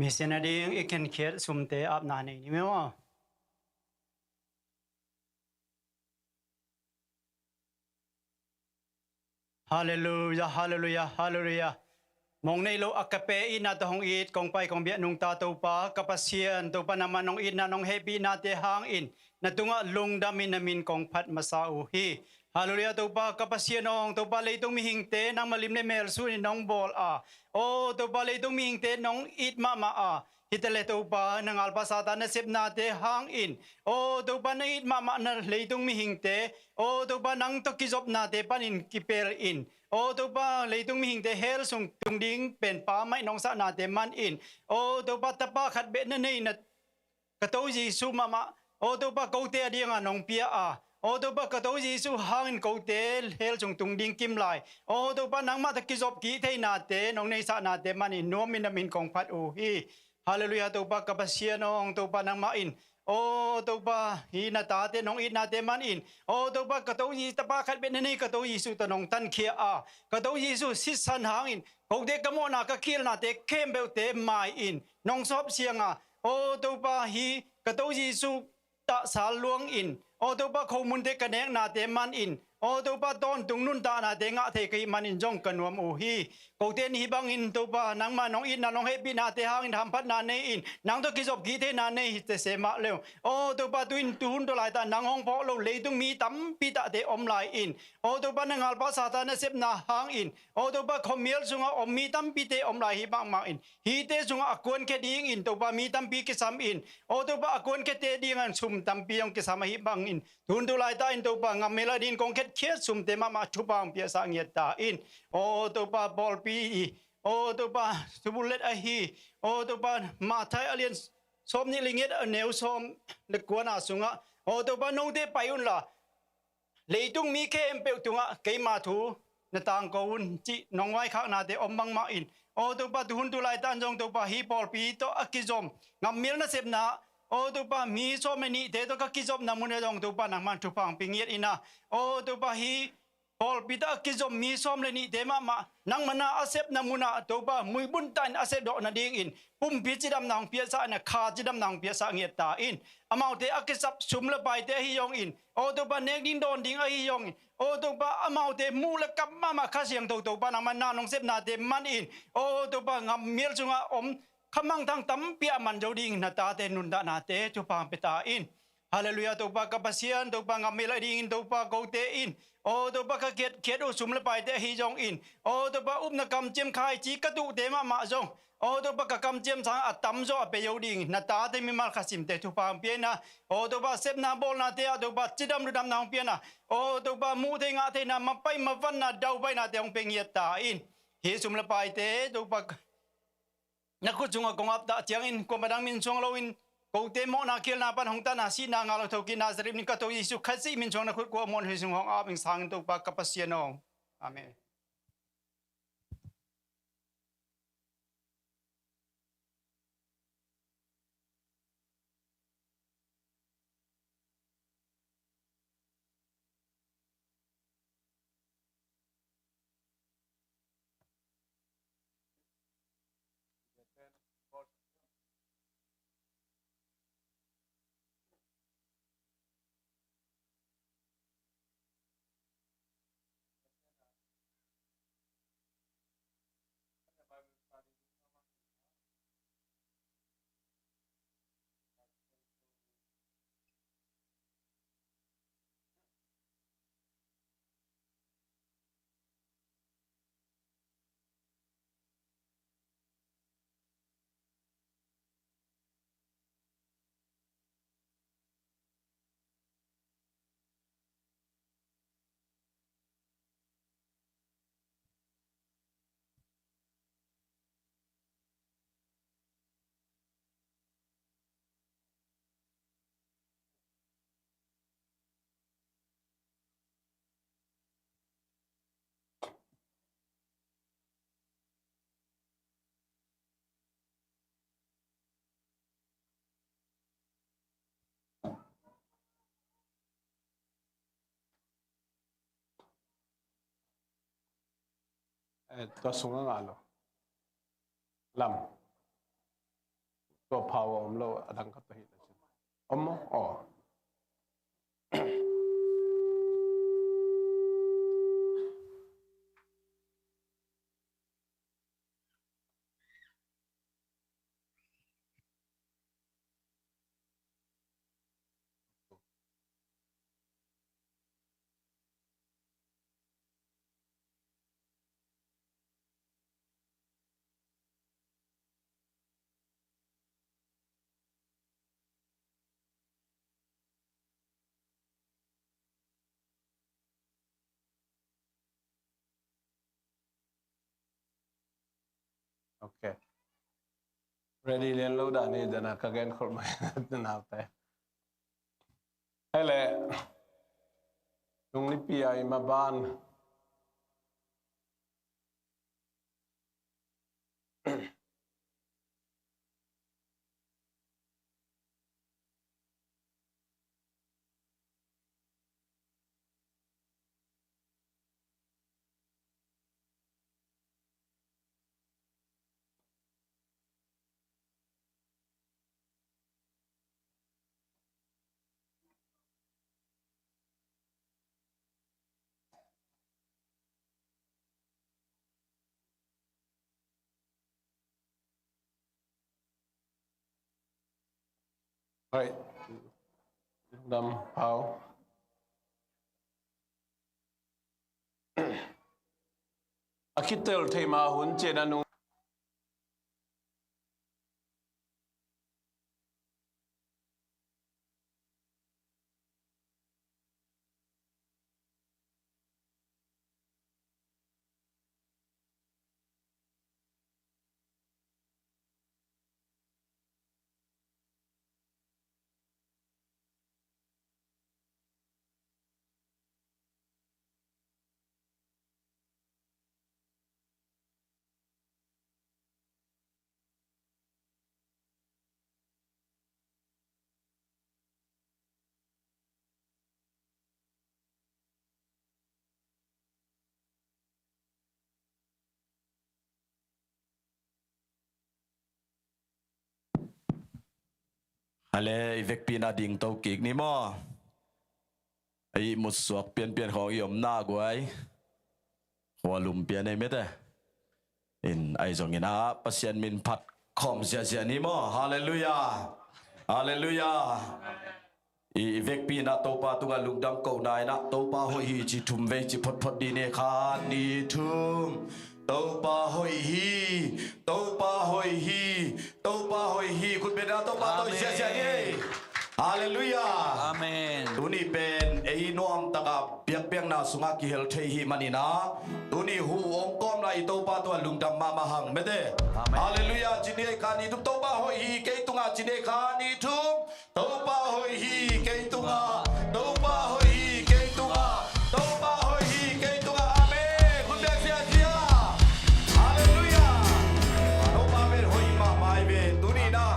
Mission a ding i khenkhiat sumte apna nei ni maw? Halleluia, halleluia, halleluia. Mong nei lo a ka pe itna tawh hong it kong pai kong biak nungta Topa ka Pasian, Topa nangmah nong itna nong hehpihnate hangin na tungah lungdamin na min kong phat masa uh hi. Halleluia, Topa ka Pasian aw, Topa leitung mihingte nangmah lim le mel sunin nong bawl a, aw Topa leitung mihingte nong it mahmah a, hi ta le Topa na ngalpa Satan nasepnate hangin, aw Topa na it mahmah na leitung mihingte, aw Topa nang tawh kizopnate panin kipel in, aw Topa leitung mihingte hell sung tung ding pen Pa maih nong sahnate man in, aw Topa tapa khat beh na nei na ka To Jesu mahmah, aw Topa kote a dinga nong pia a, aw Topa ka To Jesu hangin kote hell sung tung ding kim lai, aw Topa nangmah tawh kizop kik theihnate nong neisahnate man in nuamin na min kong phat uh hi. Halleluia, Topa ka Pasian aw, Topa nangmah in, aw Topa hi na tate nong itnate man in, aw Topa ka To Jesu tapa khat beh na nei ka To Jesu tawh nong tankhia a, ka To Jesu sisan hangin kote ka mawhna ka khialhnate khempeuhte mai in nong sawp siang a, aw Topa hi ka To Jesu tahsal luang in, aw Topa khomunte ka neknate man in, aw Topa tawntung nuntahnate ngah thei ka hih man in zong ka nuam uh hi. Kote ni hih bangin Topa nangmah nong itna nong hehpihnate hangin hamphatna nei in nang tawh kizop kik theihna nei hi tese mah leu, aw Topa tu in tu hun tua laitak nang hong phawk lo leitung mi tampi tahte om lai in, aw Topa na ngalpa Satan nasepna hangin, aw Topa khuamial sungah om mi tampite om lai hi mahmah in, hihte sungah a kuankhia dingin Topa mi tampi kisam in, aw Topa a kuankhiate dingin sum tampi hong kisam ahih bangin, tu hun tu laitak in Topa ngammel a dingin kong khetkhiat sumte mahmah thupha hong piaksak ngiat ta in, aw Topa pawlpi i, aw Topa thubullet ahi, aw Topa Matthai a lian sawm nih le giat a neu sawm le kuana sungah, aw Topa note pai unla leitung mi khempeuh tungah keima thu na tangko un cih nong vaikhaknate om bangmah in, aw Topa tu hun tu laitak in zong Topa hih pawlpi tawh a kizom ngammel nasepna, aw Topa mi sawm le nihte tawh ka kizopna munah zong Topa nangmah thupha hong pia ngiat in a, aw Topa hih pawlpi tawh a kizom mi sawm le nihte mahmah nangmah na a sepna munah Topa muibun tahin a sepdawh nadingin pumpi cidamna hong piaksak in a, kha cidamna hong piaksak ngiat ta in, amaute a kisap sum le paite ahi zongin, aw Topa nek ding dawn ding ahi zongin, aw Topa amaute muh le kam mahmah Kha Siangtho Topa nangmah na nong sepnate man in, aw Topa ngammel sungah om khamangthang tampi a man zo dingin na tate nuntahnate thupha hong pia ta in. Halleluia, Topa ka Pasian, Topa ngammel a dingin Topa kote in, aw Topa ka khiatkhiat uh sum le paite ahi zongin, aw Topa upna kamciam khaici ka tuhte mahmah zong, aw Topa ka kamciam sang a tamzaw a pia zo dingin na tate mimal khasimte thupha hong pia in a, aw Topa sepna bawlnate ah Topa cidam ludamna hong pia in a, aw Topa muh thei ngah theihna mapai mavanna daupainate hong pia ngiat ta in. Hih sum le paite Topa na khut sungah kong aptah ciangin kuamah dang min suang loin kote mawhna khialhna pan hong tana sihna ngah lo thokik Nazareth min ka To Jesu Khazih min suang na khut kuamah hong sung hong ap ing sangin Topa ka Pasian aw. Amen. Eh, tua sung a ngah lo. Lam. Tua phau a om lo a dang khat ahi na cin. Om maw? Aw. Ok. Ready lian lo dah ni, dana ka gen khol mai naute. Hele, nung lipi ai maban. Hei, dam pau. A kitel thei ma hun cian a nung. Hale, i vekpi na ding to kik ni maw. Ei, musuak pianpian khawng i omna guai. Khua lum pian ei mete. In ai zongin a Pasian min phat khawm ziahziah ni maw. Halleluiah. Halleluiah. I, i vekpi na Topa tungah lungdam ko na in a Topa hoih hi ci thum vei ci photphot dih ni, khat ni thum. Topa hoih hi, Topa hoih hi, Topa hoih hi. Khut beng a Topa tawh ziahziah ni. Halleluiah. Amen. Tuni pen ei nuam taka biakpiakna sungah kihel thei hi manin a, tuni hu ong kawmna i Topa tungah lungdam mahmah hang mete. Amen. Halleluiah. Ci ni ei, khat ni thum. Topa hoih hi kei tungah ci ni ei, khat ni thum. Topa hoih hi kei tungah, Topa hoih hi kei tungah, Topa hoih hi kei tungah. Amen. Khut beng ziahziah. Halleluiah. Topa pen hoih mahmah hi ve. Tuni in a,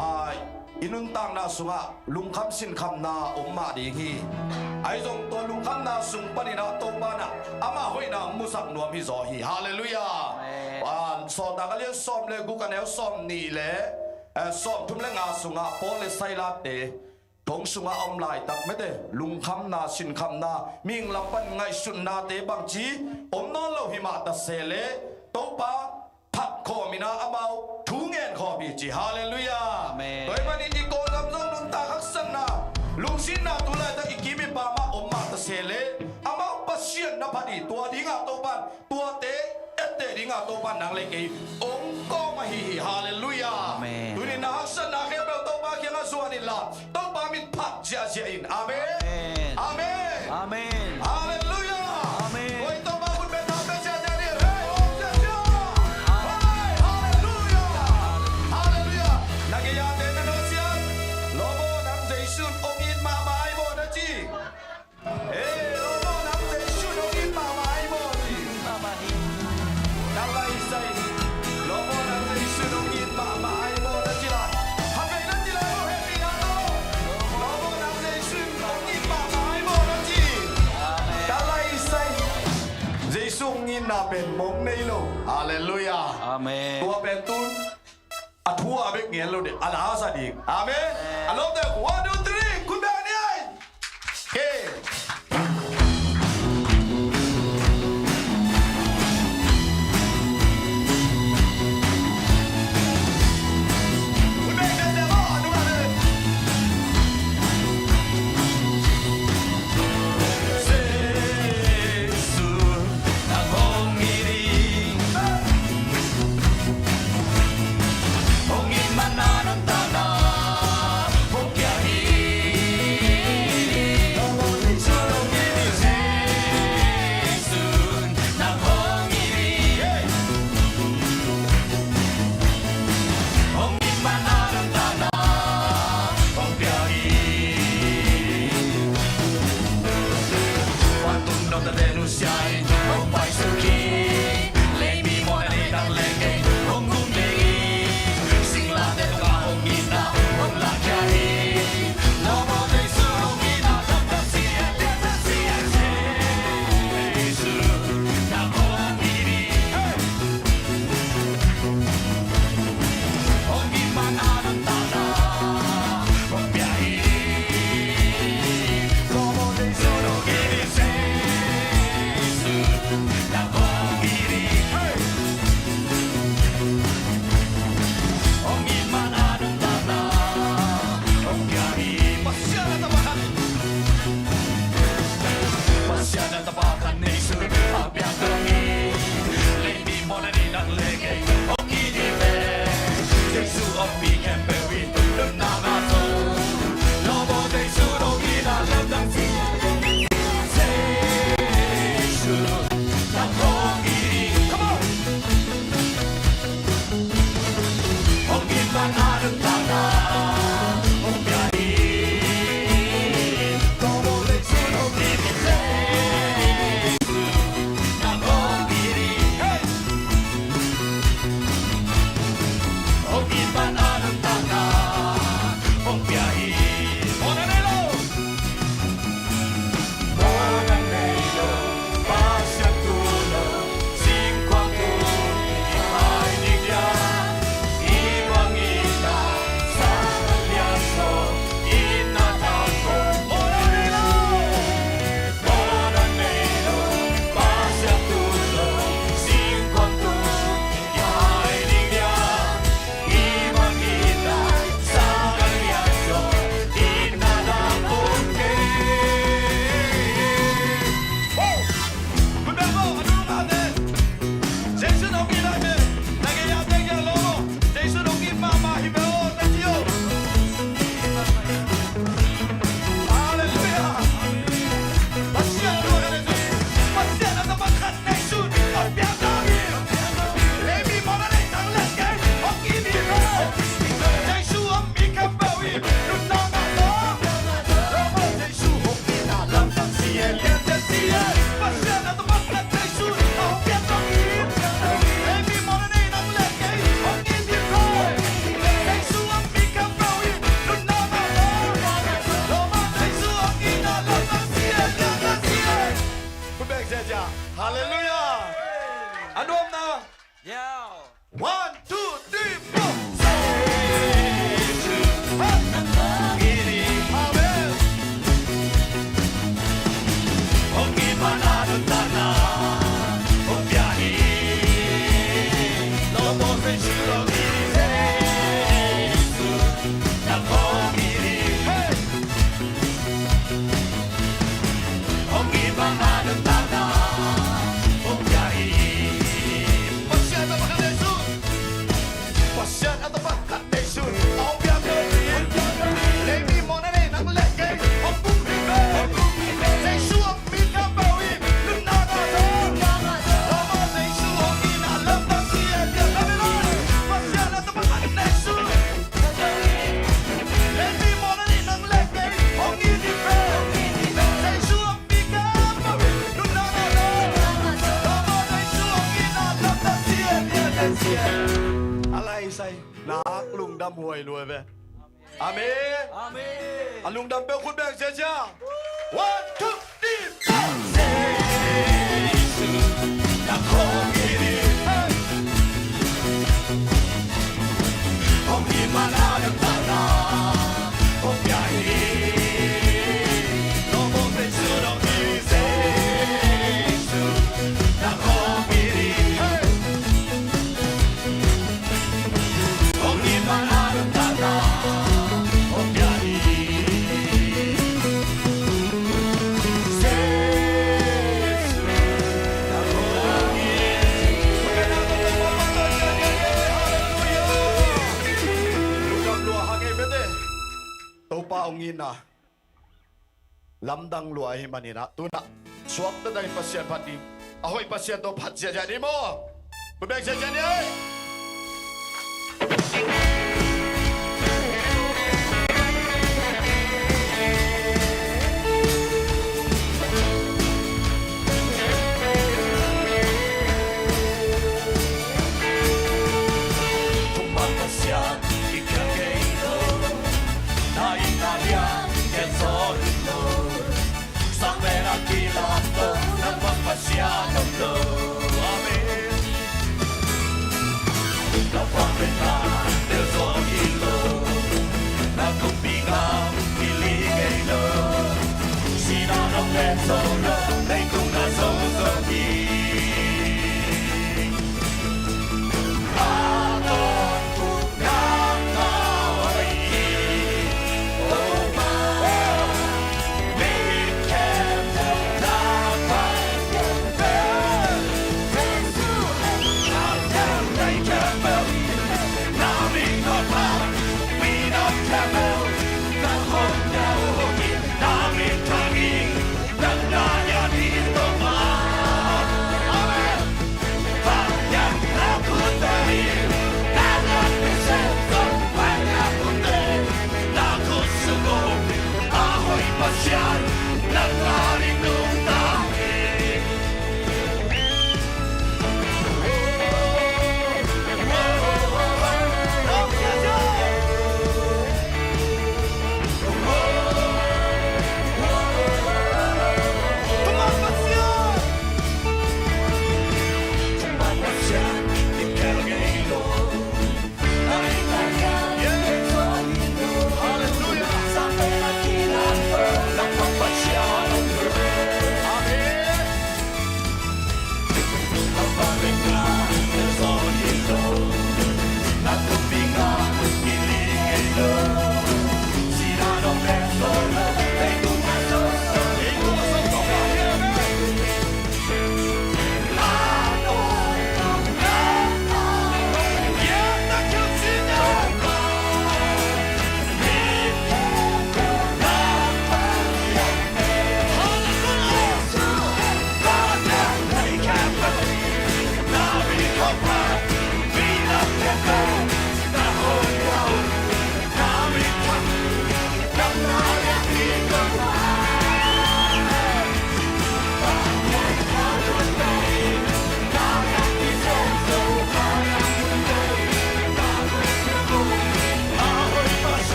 ai, i nuntakna sungah lungkham sinkhamna om mah ding hi. Ahi zong tua lungkhamna sung panin a Topa in a ama hoihna musak nuam hi zaw hi. Halleluiah. Amen. Ah, Sawltak a lian sawm le guk, a neu sawm nih le, eh, sawm thum le nga sungah Paul le Silas te thong sungah a om laitak mete, lungkhamna sinkhamna, mihing lam pan ngaihsutnate bangci om nawn lo hi mah ta se leh, Topa phat khawm in a amau thu ngen khawm hi ci. Halleluiah. Amen. Tua ahih manin i Kawlgam zong nuntak haksatna, lungsinna tu laitak i kim i pam ah om mah ta se leh, amau Pasian na phat hi. Tua dingah Topan tuate etteh dingah Topan nang le kei ong kawm ahi hi. Halleluiah. Amen. Tuni in na haksatna khempeuh Topa kiangah zuan inla, Topa min phat ziahziah in. Amen. Amen. Amen. Amen. Halleluiah. Amen. Oi, Topa khut beng na pia ziahziah ni. Hei, ong ziahziah. Amen. Hei, halleluiah. Halleluiah. Na gei a te na nusiat. Lawm aw, nang Jesu in ong it mahmah ahi maw na ci. Ei, lawm aw, nang Jesu in ong it mahmah ahi maw ci. Nang lai sai. Lawm aw, nang Jesu in ong it mahmah ahi maw na ci lai. Khatvei na ci lai aw, hehpihna tawh. Lawm aw, nang Jesu in ong it mahmah ahi maw na ci. Ka lai sai. Jesu ong itna pen mong nei lo. Halleluiah. Amen. Tua pen tun A thu a bek ngen lo ding, a la sa ding. Amen. A lawmte, one, two, three, khut beng ni ei. Hey. Hallelujah. A nuamna. One, two, three, four. Amen. A lai sai nak lungdam huai lua ve. Amen. Amen. A lungdam peuh khut beng sia sia. One, two, three, four. hong in a, lamdang lua ahih manin ah, tu-in ah suakta takin Pasian phat ding, a hoih Pasian tawh phat ziahziah ni maw. Bek ziahziah ni ei.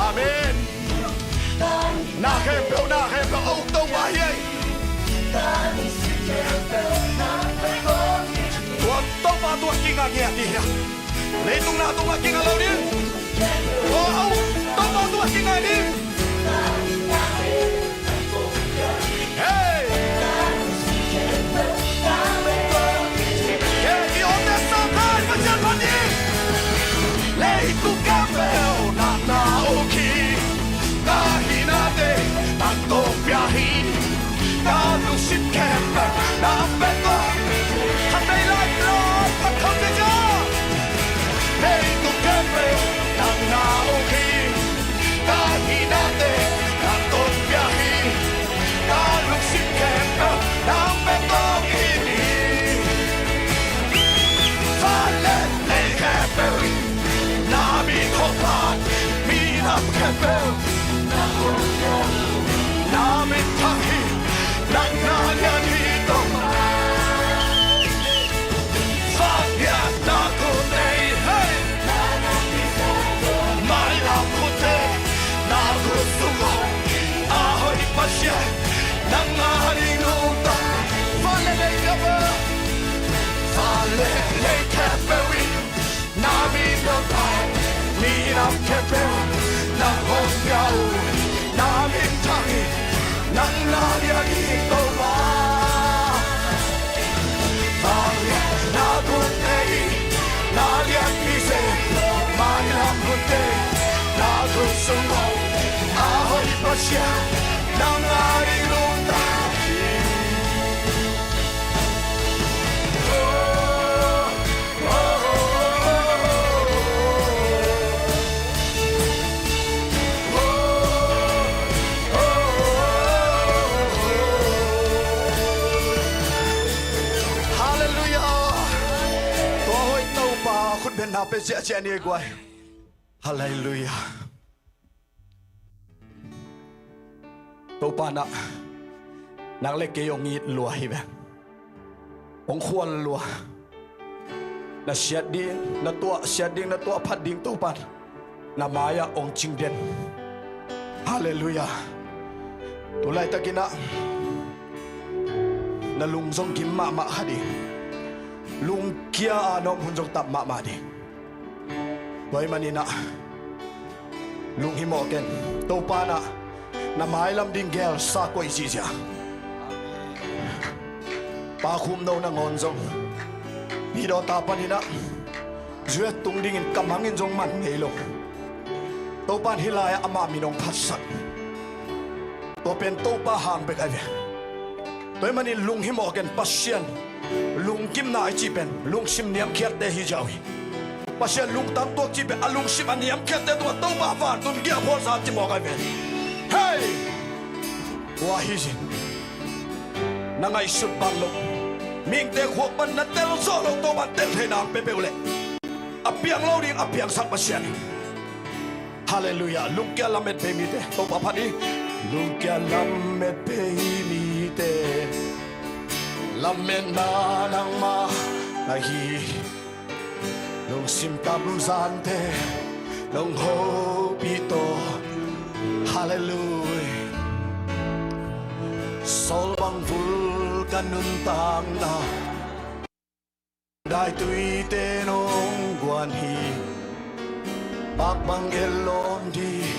Amen. Na khempeuh, na khempeuh, a uk to mah hi ei. Leitung na tungah kinga lo ding. Aw, aw, Topa tungah kinga ding. Hei! Hei, i omte sangkhai Pasian phat hi. Leitung khempeuh nang na uk hi. Ka hihnate nang tawh pia hi. Ka lungsim khempeuh nang bek tawh. Khatvei lai lai phat khawm ding a. Leitung khempeuh nang na uk hi. Ka hihnate nang tawh pia hi. Ka lungsim khempeuh nang bek tawh hi. Van le lei khempeuh in na min hong phat, minam khempeuh na min thang hi. Nang na lian hi Topa. Vangliatna khut nei, hei. Mailam khutte na khut sungah a hoih Pasian nang a ding nungta. Van le lei khempeuh, van le lei khempeuh in na min hong phat, minam khempeuh nang hong pia uh. Na min thang hi, nang na lian hi Topa. Vangliatna khut nei, na lian hi se, mailam khutte na khut sungah a hoih Pasian nang a ding nungta. Halleluiah. Tua hoih Topa khutbetna pe ciahciah ni ei guai. Halleluiah. Topa na, nang le kei hong it lua hi ve. Hong khual lua. Na siat ding na tuah, siat ding na tuah phat ding Topa na mai-ah hong cing den. Halleluiah. Tu laitakin ah na lung zong gim mahmah kha ding. Lungkia a na om hun zong tam mahmah ding. Tua ahih manin ah lunghimawh ken. Topa na, na mailam ding gelsa koih zihziah. Pa Khum No nangawn zong video ta panin ah zuet tung dingin ka mangin zong man ngei lo. Topa in hih lai-ah ama min hong phatsak. Tua pen Topa hang bek ahi ve. Tua ahih manin lunghimawh ken. Pasian, lunggimna i cih pen lungsim niamkhiatte hi ziau hi. Pasian lungtang tuak cih pen a lungsim a niamkhiatte tungah Topa vantungah giahphualsa cimawh ahi ve. Hei! Tua hi zin. Na ngaihsut bang lo, mihingte khuak pan na tel zawh lo, Topa in tel theihna hong pia peuh leh a piang lo ding, a piangsak Pasian hi. Halleluiah. Lungkia lamet bei mite Topa phat ni. Lungkia lamet bei mite lametna nangmah ahi. Lungsim tamzante nong hopih tawh. Halleluiah. Saul bang vul ka nuntakna, daituite nong guan hi. Pak bang et lawm ding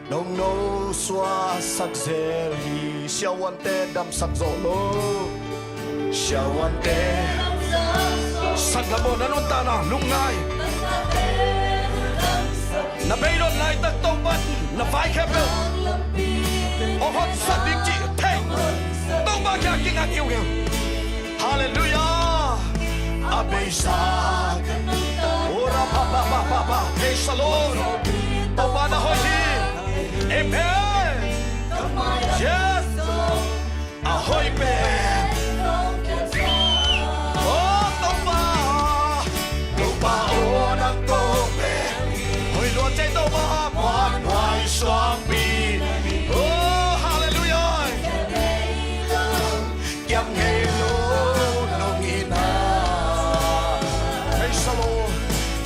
nong nosuahsak zel hi. Siavuante damsak zawh lo. Siavuante saklam aw, na nuntakna lungngai. Na beidong laitak Topa in na vai khempeuh hong honsak ding cih thei. Topa kiang kinga hiu hiu. Halleluiah. A beisa. Ora pa pa pa pa pa. Praise the Lord. Topa na hoih hi. Amen. Yes. A hoih pen. Oh Topa. Topa aw, nang tawh pen hoih lua cei Topa. Muanhuai suangpi. Oh, halleluiah. Kiam ngei lo nong itna. Praise the Lord.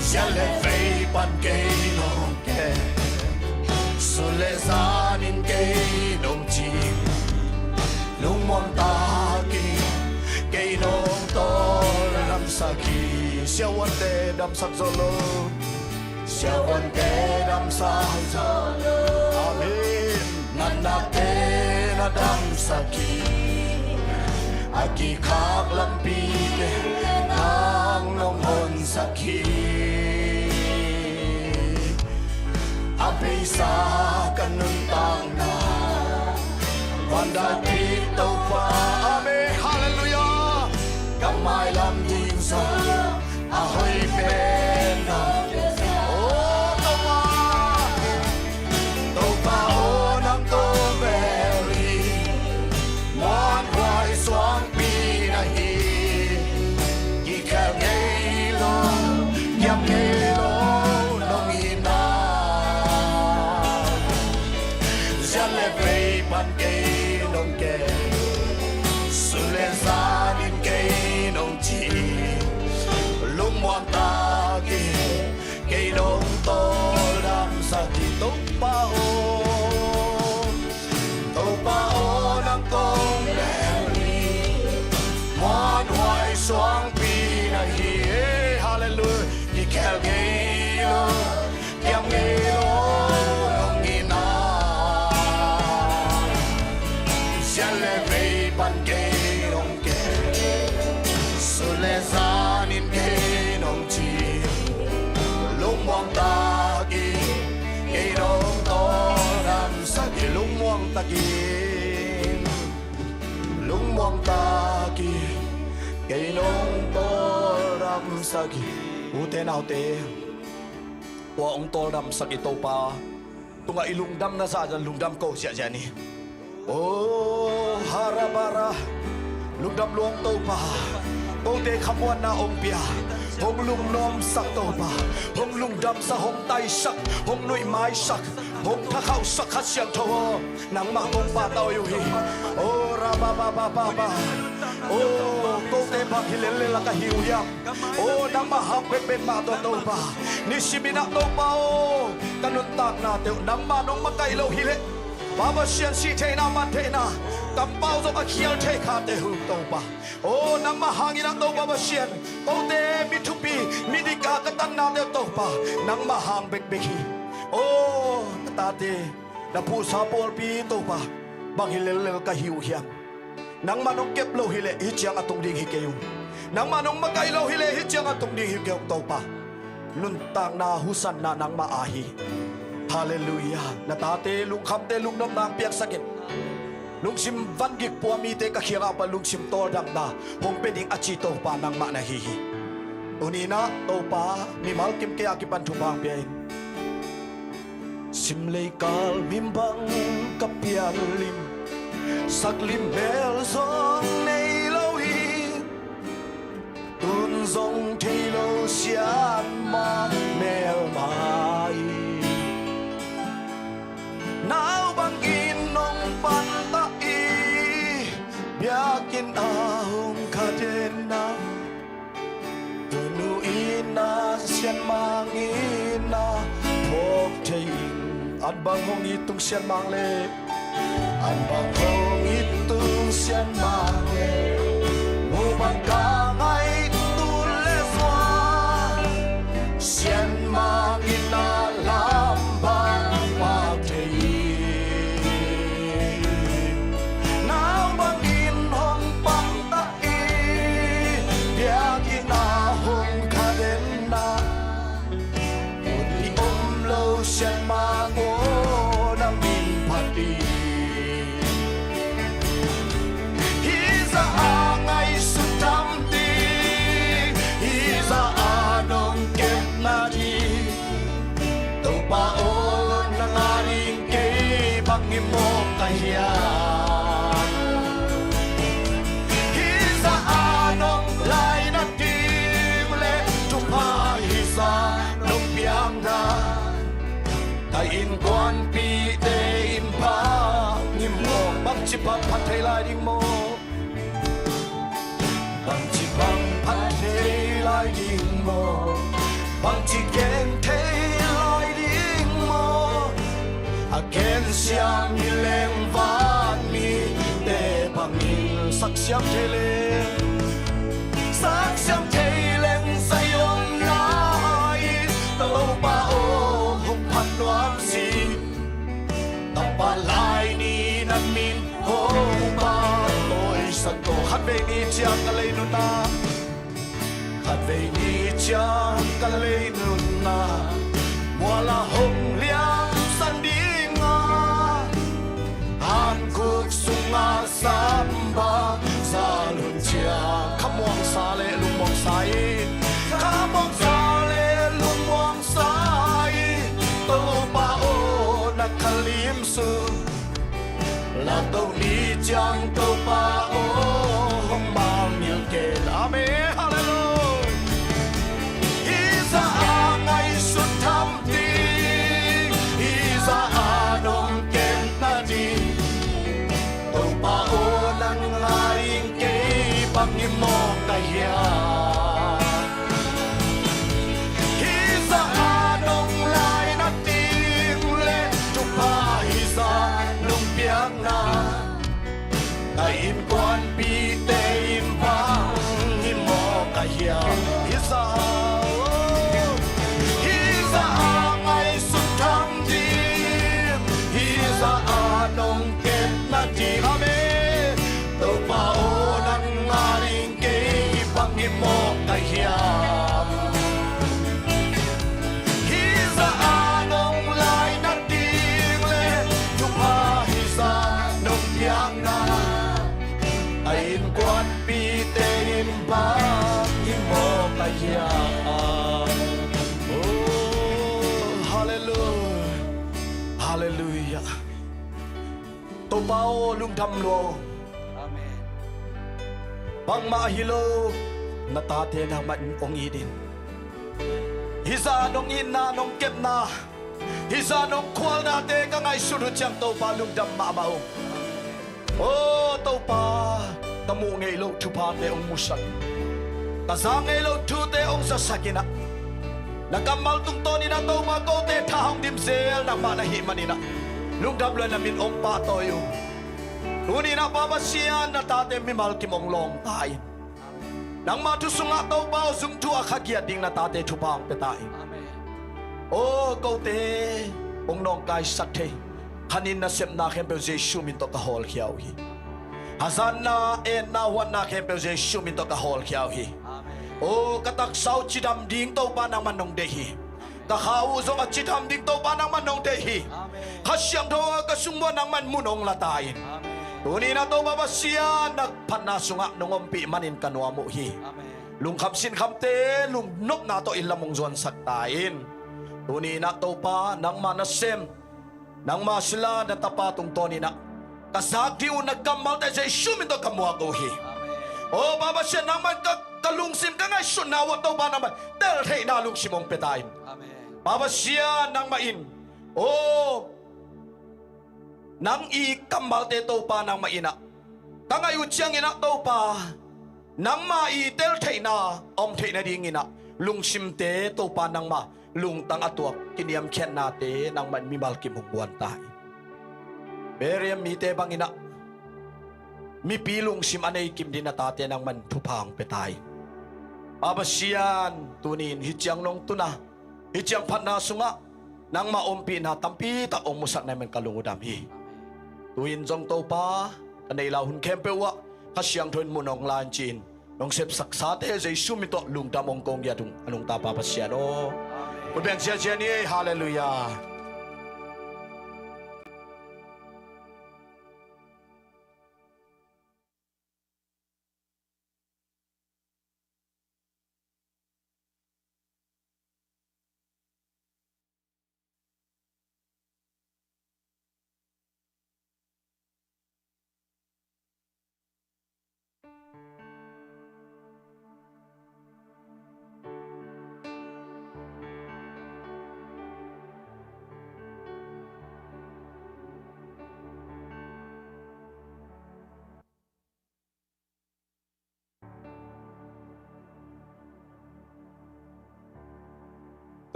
Sia le vei pan kei nong kem. Sun le zanin kei nong cing. Lungmuang takin kei nong tawldamsak hi. Siavuante damsak zo lo. Siavuante damsak zo lo. Amen. Natnate na damsak hi. A kikhak lampite nang nong honsak hi. A beisa ka nuntakna, van daipih Topa. Amen. Halleluiah. Ka mailam ding sa a hoih pen na. O Topa, Topa aw, nang kong bel hi. Muanhuai suangpi na hi. Kikhel ngei lo, kiam ngei lo nong hihna. Ziat le vei pan kei nong kem, sun le zanin kei nong ci. Lungmuang takin kei nong tawldamsak hi. Topa aw, Topa aw, nang kong bel hi. Muanhuai suangpi na hi. Halleluiah. Kikhel ngei lo, kiam ngei lo nong hihna. Ziat le vei pan kei nong kem, sun le zanin kei nong ci. Lungmuang takin kei nong tawldamsak hi. Lungmuang takin, lungmuang takin kei nong tawldamsak hi. Ute naute, tua hong tawldamsak i Topa tungah i lungdamna zah zan lungdam ko ziahziah ni. O harabara, lungdam luang Topa. Kote khamuanna hong pia, hong lungnawmsak Topa, hong lungdamsak, hong taisak, hong nuihmaisak, hong thakhauhsak Kha Siangtho aw, nangmah kong patauh uh hi. O rababababa. O kote bang hi lellel a ka hi uh hiam? O nangmah hang bekbek mah tawh Topa. Nisimin ah Topa aw, ka nuntaknate uh nangmah nong makaih lo hileh, Pa Pasian, sih theihna, man theihna, kampau zong a khial thei khate uh Topa. O nangmah hangin ah Topa Pasian, kote mi thupi, mi dik a ka tannate uh Topa, nangmah hang bekbek hi. O ka tate, na phuhsa pawlpi Topa, bang hi lellel ka hi uh hiam? Nangmah nong kep lo hileh hih ciang a tung ding hi kei ung. Nangmah nong makaih lo hileh hih ciang a tung ding hi kei ung Topa. Nuntakna husanna nangmah a hi. Halleluiah. Na tate lungkhamte lungnopna hong piaksak in. Lungsim vangik pua mite ka khiangah pan lungsim tawldamna hong pia ding a ci Topa nangmah na hi hi. Tuni-in ah Topa, mimal kim kei a kipan thupha hong pia in. Simleikal mim bang ka pianlim, saklim mel zong nei lo hi. Tun zong thei lo sianmang melmai. Nau bangin nong pantah i, biakinn ah hong kha den na. Tunu in ah sianmang in ah phawk thei ing. An bang hong it tung sianmang le, an bang hong it tung sianmang le, mu bang ka ngaih tun le zua, sianmang in ah lam bang phak thei ing. Nau bangin hong pang i, biakinn ah hong kha den na. Ut i om lo sianmang aw, na min phat i. Hih zah a ngaihsut tam ding, hih zah a nong kepna ding. Topa aw, nang a ding kei bang i mawk ka hiam? Hih zah a nong laina ding le thupha hih zah nong piakna, ka innkuanpihte in bang i mawk, bangci bang phat thei lai ding maw? Bangci bang phat thei lai ding maw? Bangci gen thei lai ding maw? A gen siam hi leng van mite bangin sak siam thei leng, sak siam thei leng zai Vei ni ciang ka lei nunah, khat vei ni ciang ka lei nunah, mual a hong liangsan dingah, hankhuk sungah samba zal hun ciang, khamuangsa le lungmuangsa in, khamuangsa le lungmuangsa in, Topa aw na ka lim sung. Lato ni ciang Topa aw hong mangngilh ken. Amen. Halleluiah. Hih zah a ngaihsut tham ding, hih zah a nong kep nading, Topa aw nang a ding kei bang hi mawk ka hiam? Hih zah a nong laina ding le thupha hih zah nong piakna, ka innkuanpihte in bang hi mawk ka hiam? Hih zah, hih zah a ngaihsut tham ding, hih zah a nong kep nading, amen, Topa aw nang a ding kei bang hi mawk ka hiam? Hih zah a nong laina ding le thupha hih zah nong piakna, a innkuanpihte in bang hi mawk ka hiam? Oh, halleluiah. Halleluiah. Topa aw lungdam lua. Amen. Bangmah hi lo, na tate nangmah in hong it in, hih zah nong itna nong kepna, hih zah nong khualnate ka ngaihsut uh ciang Topa lungdam mahmah ung. Aw Topa, ka muh ngei loh thuphate hong musak in, ka za ngei loh thute hong zasak in ah, na kammal tungtawn in ah Topa kote tha hong dim zel nangmah na hih manin ah lungdam lua in na min hong pahtawi ung. Tuni in ah Pa Pasian, na tate mimal kim hong lawng ta in, nangmah thu sungah Topa aw zumtu a kha giat ding na tate thupha hong pia ta in. Amen. Aw kote hong nawngkaisak thei, khanin nasepna khempeuh Jesu min tawh ka hawlkhia uh hi. Hazatna, etna, huatna khempeuh Jesu min tawh ka hawlkhia uh hi. Amen. Aw ka taksa uh cidam ding Topa nangman nong deih hi. Ka kha uh zong a cidam ding Topa nangman nong deih hi. Amen. Kha Siangtho aw ka sung uah nangman mun hong la ta in. Amen. Tuni in ah Topa Pasian, na phatna sungah nong ompih manin ka nuam uh hi. Amen. Lungkham sinkhamte lungnopna tawh inn lam hong zuansak ta in. Tuni in ah Topa, nangma nasem, nangma sila na Tapa tungtawn in ah ka zak ding uh na kammalte Jesu min tawh ka muak uh hi. Amen. Aw Pa Pasian, nangman ka, ka lungsim ka ngaihsutna uah Topa nangman tel theihna lungsim hong pia ta in. Amen. Pa Pasian, nangmah in, aw nang i kammalte Topa nangmah in ah ka ngaih uh ciangin ah Topa, nangma i tel theihna a om theih nadingin ah lungsimte Topa nangma lungtang a tuak kiniamkhiatnate nangman mimal kim hong guan ta in. Berea mite bangin ah mipi lungsim a nei kim ding na tate nangman thupha hong pia ta in. Pa Pasian, tuni in hih ciang nong tun a, hih ciang phatna sungah nangma ompihna tampi tak hong musak na hih man ka lung uh dam hi. Tu-in zong Topa, ka neihla hun khempeuh uah Kha Siangtho in mun hong la in ci-in nong sepsaksate Jesu min tawh lungdam hong kong giat ung, a nungta Pa Pasian aw. Amen. Khut beng ziazia ni ei. Halleluiah.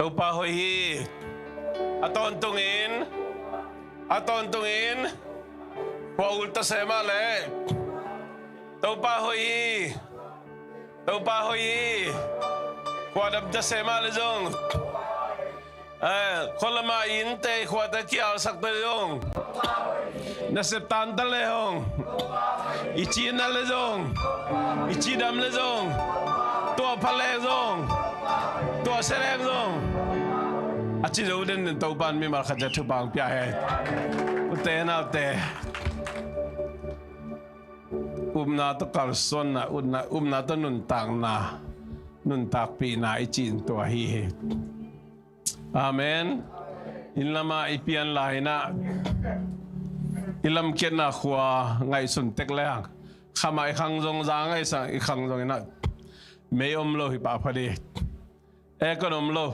Topa hoih hi. A tawntungin, a tawntungin khua ul ta se mah leh Topa hoih hi. Topa hoih hi. Khua dam ta se mah leh zong, eh, khualama innte khuate kialsak ta zong, nasep tan ta le hong, I cih na le zong, i cih dam le zong, tua pha le zong, tua sia le zong, a ci zo den den Topa'n mimal khat ciat thupha hong pia hen. Ute naute, upna tawh kalsuanna, upna, upna tawh nuntakna, nuntakpihna i cih in tua hi hi. Amen. Inn lamah i pian lai-in ah, i lamkiatna khua ngaihsun tek lehang, khamah i khang zong, za ngaihsak i khang zong in ah, mei om lo hi pah phadi. Aircon om lo.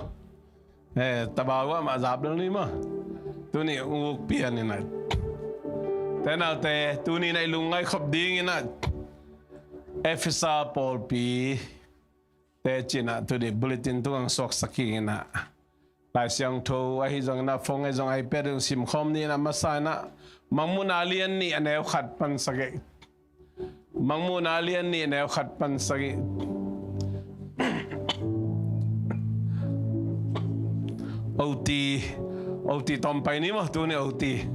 Eh, tabau ah mah zap lo ni maw. Tuni uk pian in ah, ute naute, tuni in ah i lungngaih khop dingin ah, Efesa pawlpi te ci-in ah, tuni bulletin tungah suaksak hi in ah, Lai Siangtho ahi zongin ah, phone ahi zong, iPad ahi zong simkhawm ni in ah, masa in ah, Mangmuhna lian nih a neu khat pan sagih. Mangmuhna lian nih a neu khat pan sagih. O T, O T tawm pai ni maw, tuni O T.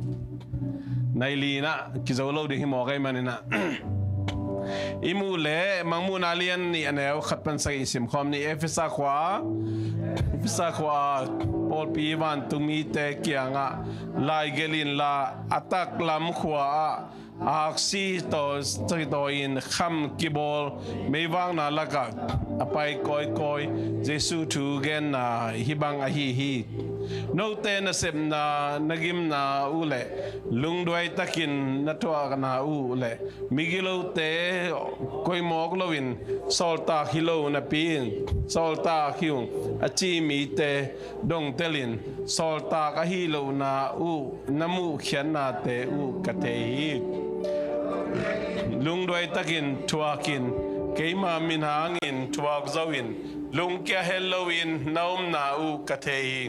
Nai li in ah kizo lo ding hi mawk ahih manin ah. I muh leh Mangmuhna lian nih a neu khat pan sagih i simkhawm ni. Efesa khua, Efesa khua pawlpi vantungmite kiangah laigelh inla, a taklam khua-ah aksi tawi, tawi in kham kibawl meivakna lakah a pai kawikawi Jesuh thugenna hih bang ahi hi. Note nasepna na gimna uh leh lungduai takin na thuakna uh leh migilote koih mawk loin sawltak hi lo napi-in sawltak hi ung a ci mite dongtelin sawltak ahi lohna uh na muhkhiatnate uh ka thei hi. Lungduai takin thuakin, keima min hangin thuak zo-in, lungkia het loin na omna uh ka thei hi.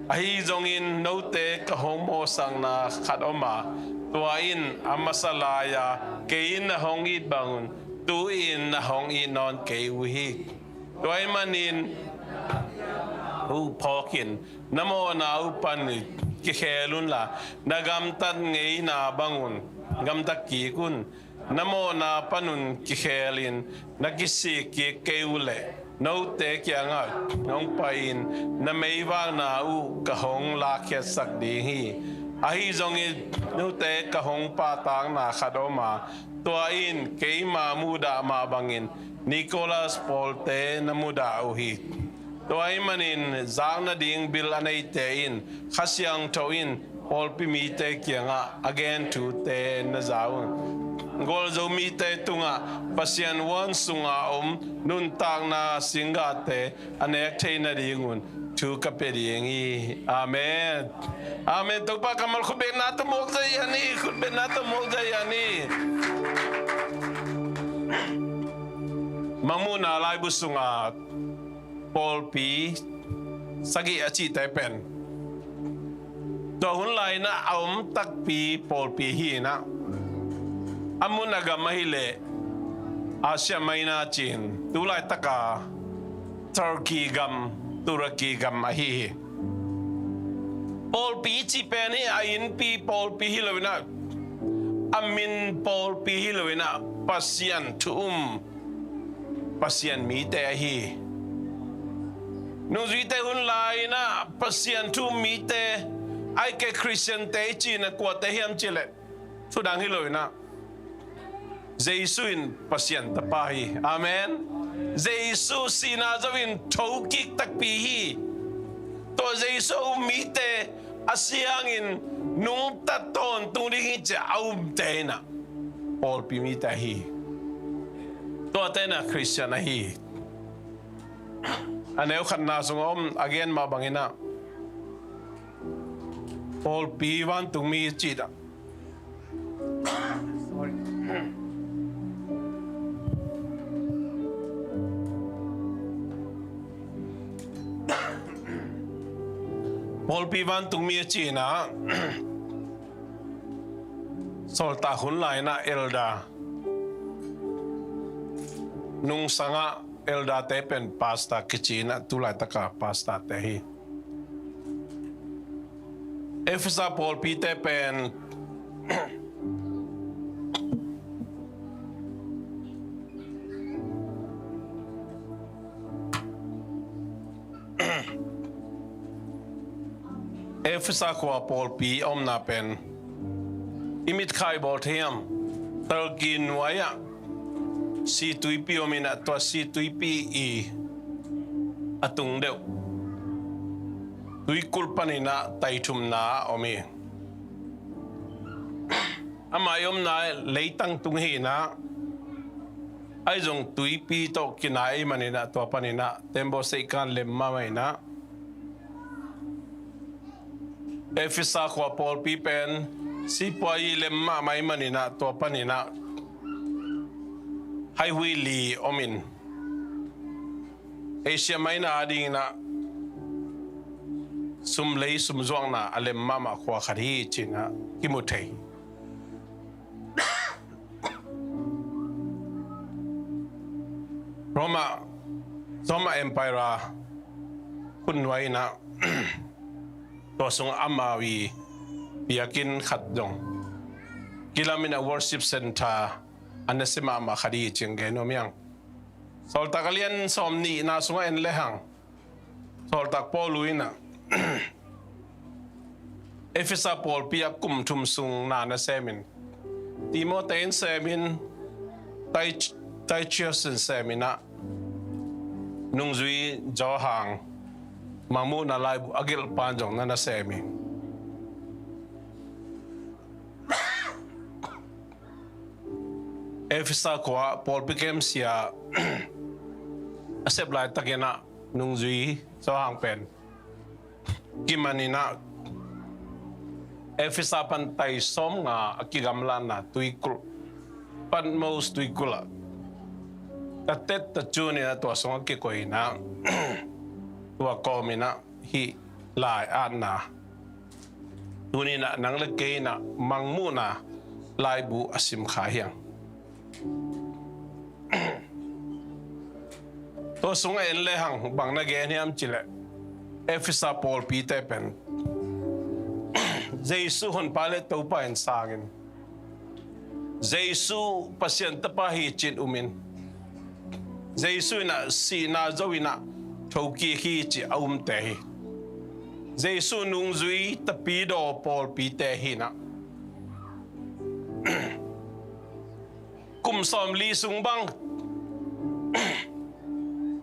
Ahi zongin note ka hong mawhsakna khat om a, tua in a masa lai-a kei in na hong it bangun tu-in na hong it nawn kei uh hi. Tua ahih manin uh phawkin na mawhna uh pan kikhel unla, na gamtat ngeina bangun gamta kik un. Na mawhna panun kikhelin na kisik kik kei uh leh note kiangah hong pai-in na meivakna uh ka hong lakkhiatsak ding hi. Ahi zongin note ka hong pahtakna khat om a, tua in keima muhdah mah bangin Nicholas pawlte na mudah uh hi. Tua ahih manin zak nading bil a neite in Kha Siangtho in pawlpi mite kiangah a gen thute na za un. Gualzo mite tungah Pasian huan sunga om nuntakna singgahte a nek thei nadingun thu ka pia ding hi. Amen. Amen. Topa kammal khutbetna tawh mawk zaih a ni, khutbetna tawh mawk zaih a ni. Mangmuhna laibu sunga pawlpi sagih a cihte pen tua hun lai-in ah a om takpi pawlpi hi-in ah, a mun a gam ahih leh Asia Minor ci-in, tu laitaka Turkey gam, Turkey gam ahi hi. Pawlpi cih pen hi a innpi pawlpi hi lo-in ah, a min pawlpi hi lo-in ah, Pasian thu um Pasian mite ahi. Nungzuite hun lai-in ah Pasian thu um mite, ahih kei Khristiante i cihna kuate hiam cih leh, thudang hi lo-in ah, Jesuh in Pasian Tapa hi. Amen. Jesuh sihna zo-in thokik takpi hi. Tua Jesuh a um mite, a si hangin nungta tawntung ding hi ci-a a umte in ah pawlpi mite ahi. Tuate in ah Khristian ahi. A neu khatna sung a om a gen mah bangin ah pawlpi vantungmi cih ah, pawlpi vantungmi a cihna, sawltak hun lai-in ah elder, nungsangah elderte pen pastor kici-in ah, tu laitaka pastorte hi. Efesa pawlpite pen Efesa khua pawlpi a omna pen i mitkha i bawl thei hiam? Turkey nuai-ah si tuipi om inah, tua si tuipi i a tung deuh tuikulh paninah taithumna a om hi. Ama i omna leitang tung hi inah, ahi zong tuipi tawh kinai ahih maninah tua paninah tembaw seihkan lem mahmah inah, Efesa khua pawlpi pen sipuai lem mahmah ahih maninah tua paninah haihui li omin, Asia Minor adinginah sumlei sumzuakna a lem mahmah khua khat hi cinah kimu thei. Roma, Roma Empire khutnuai inah tua sungah amau i biakinn khat zong kilamin a worship center a nasia mahmah khat hi cih gen nuam hiang. Sawltak a lian sawm nihna sungah en lehang, Sawltak Paul inah Efesa pawlpi ah kum thum sung na nasemin, Timothy in semin, Tich-, Titus in seminah, nungzui Johan, Mangmuhna laibu a gelhpan zong na nasemi. Efesa khua pawlpi kemsia a sep laitakinah nungzui Johan pen kimaninah Efesa pan tai sawmnga a kigamlatna tuikulh, Patmos tuikulh ah a tet a cuninah tua sungah kikoinah tua kawminah hih lai-atna tuninah nang le kei inah Mangmuhna laibu a simkha hiang. Tua sungah en lehang bang na gen hiam cileh, Efesa pawlpite pen Jesu Honpa le Topa in sangin, Jesu Pasian Tapa hi cin umin, Jesu inah sihna zo inah thokik hi ci a umte hi. Jesu nungzui tapidaw pawlpite hinah kum sawmli sung bang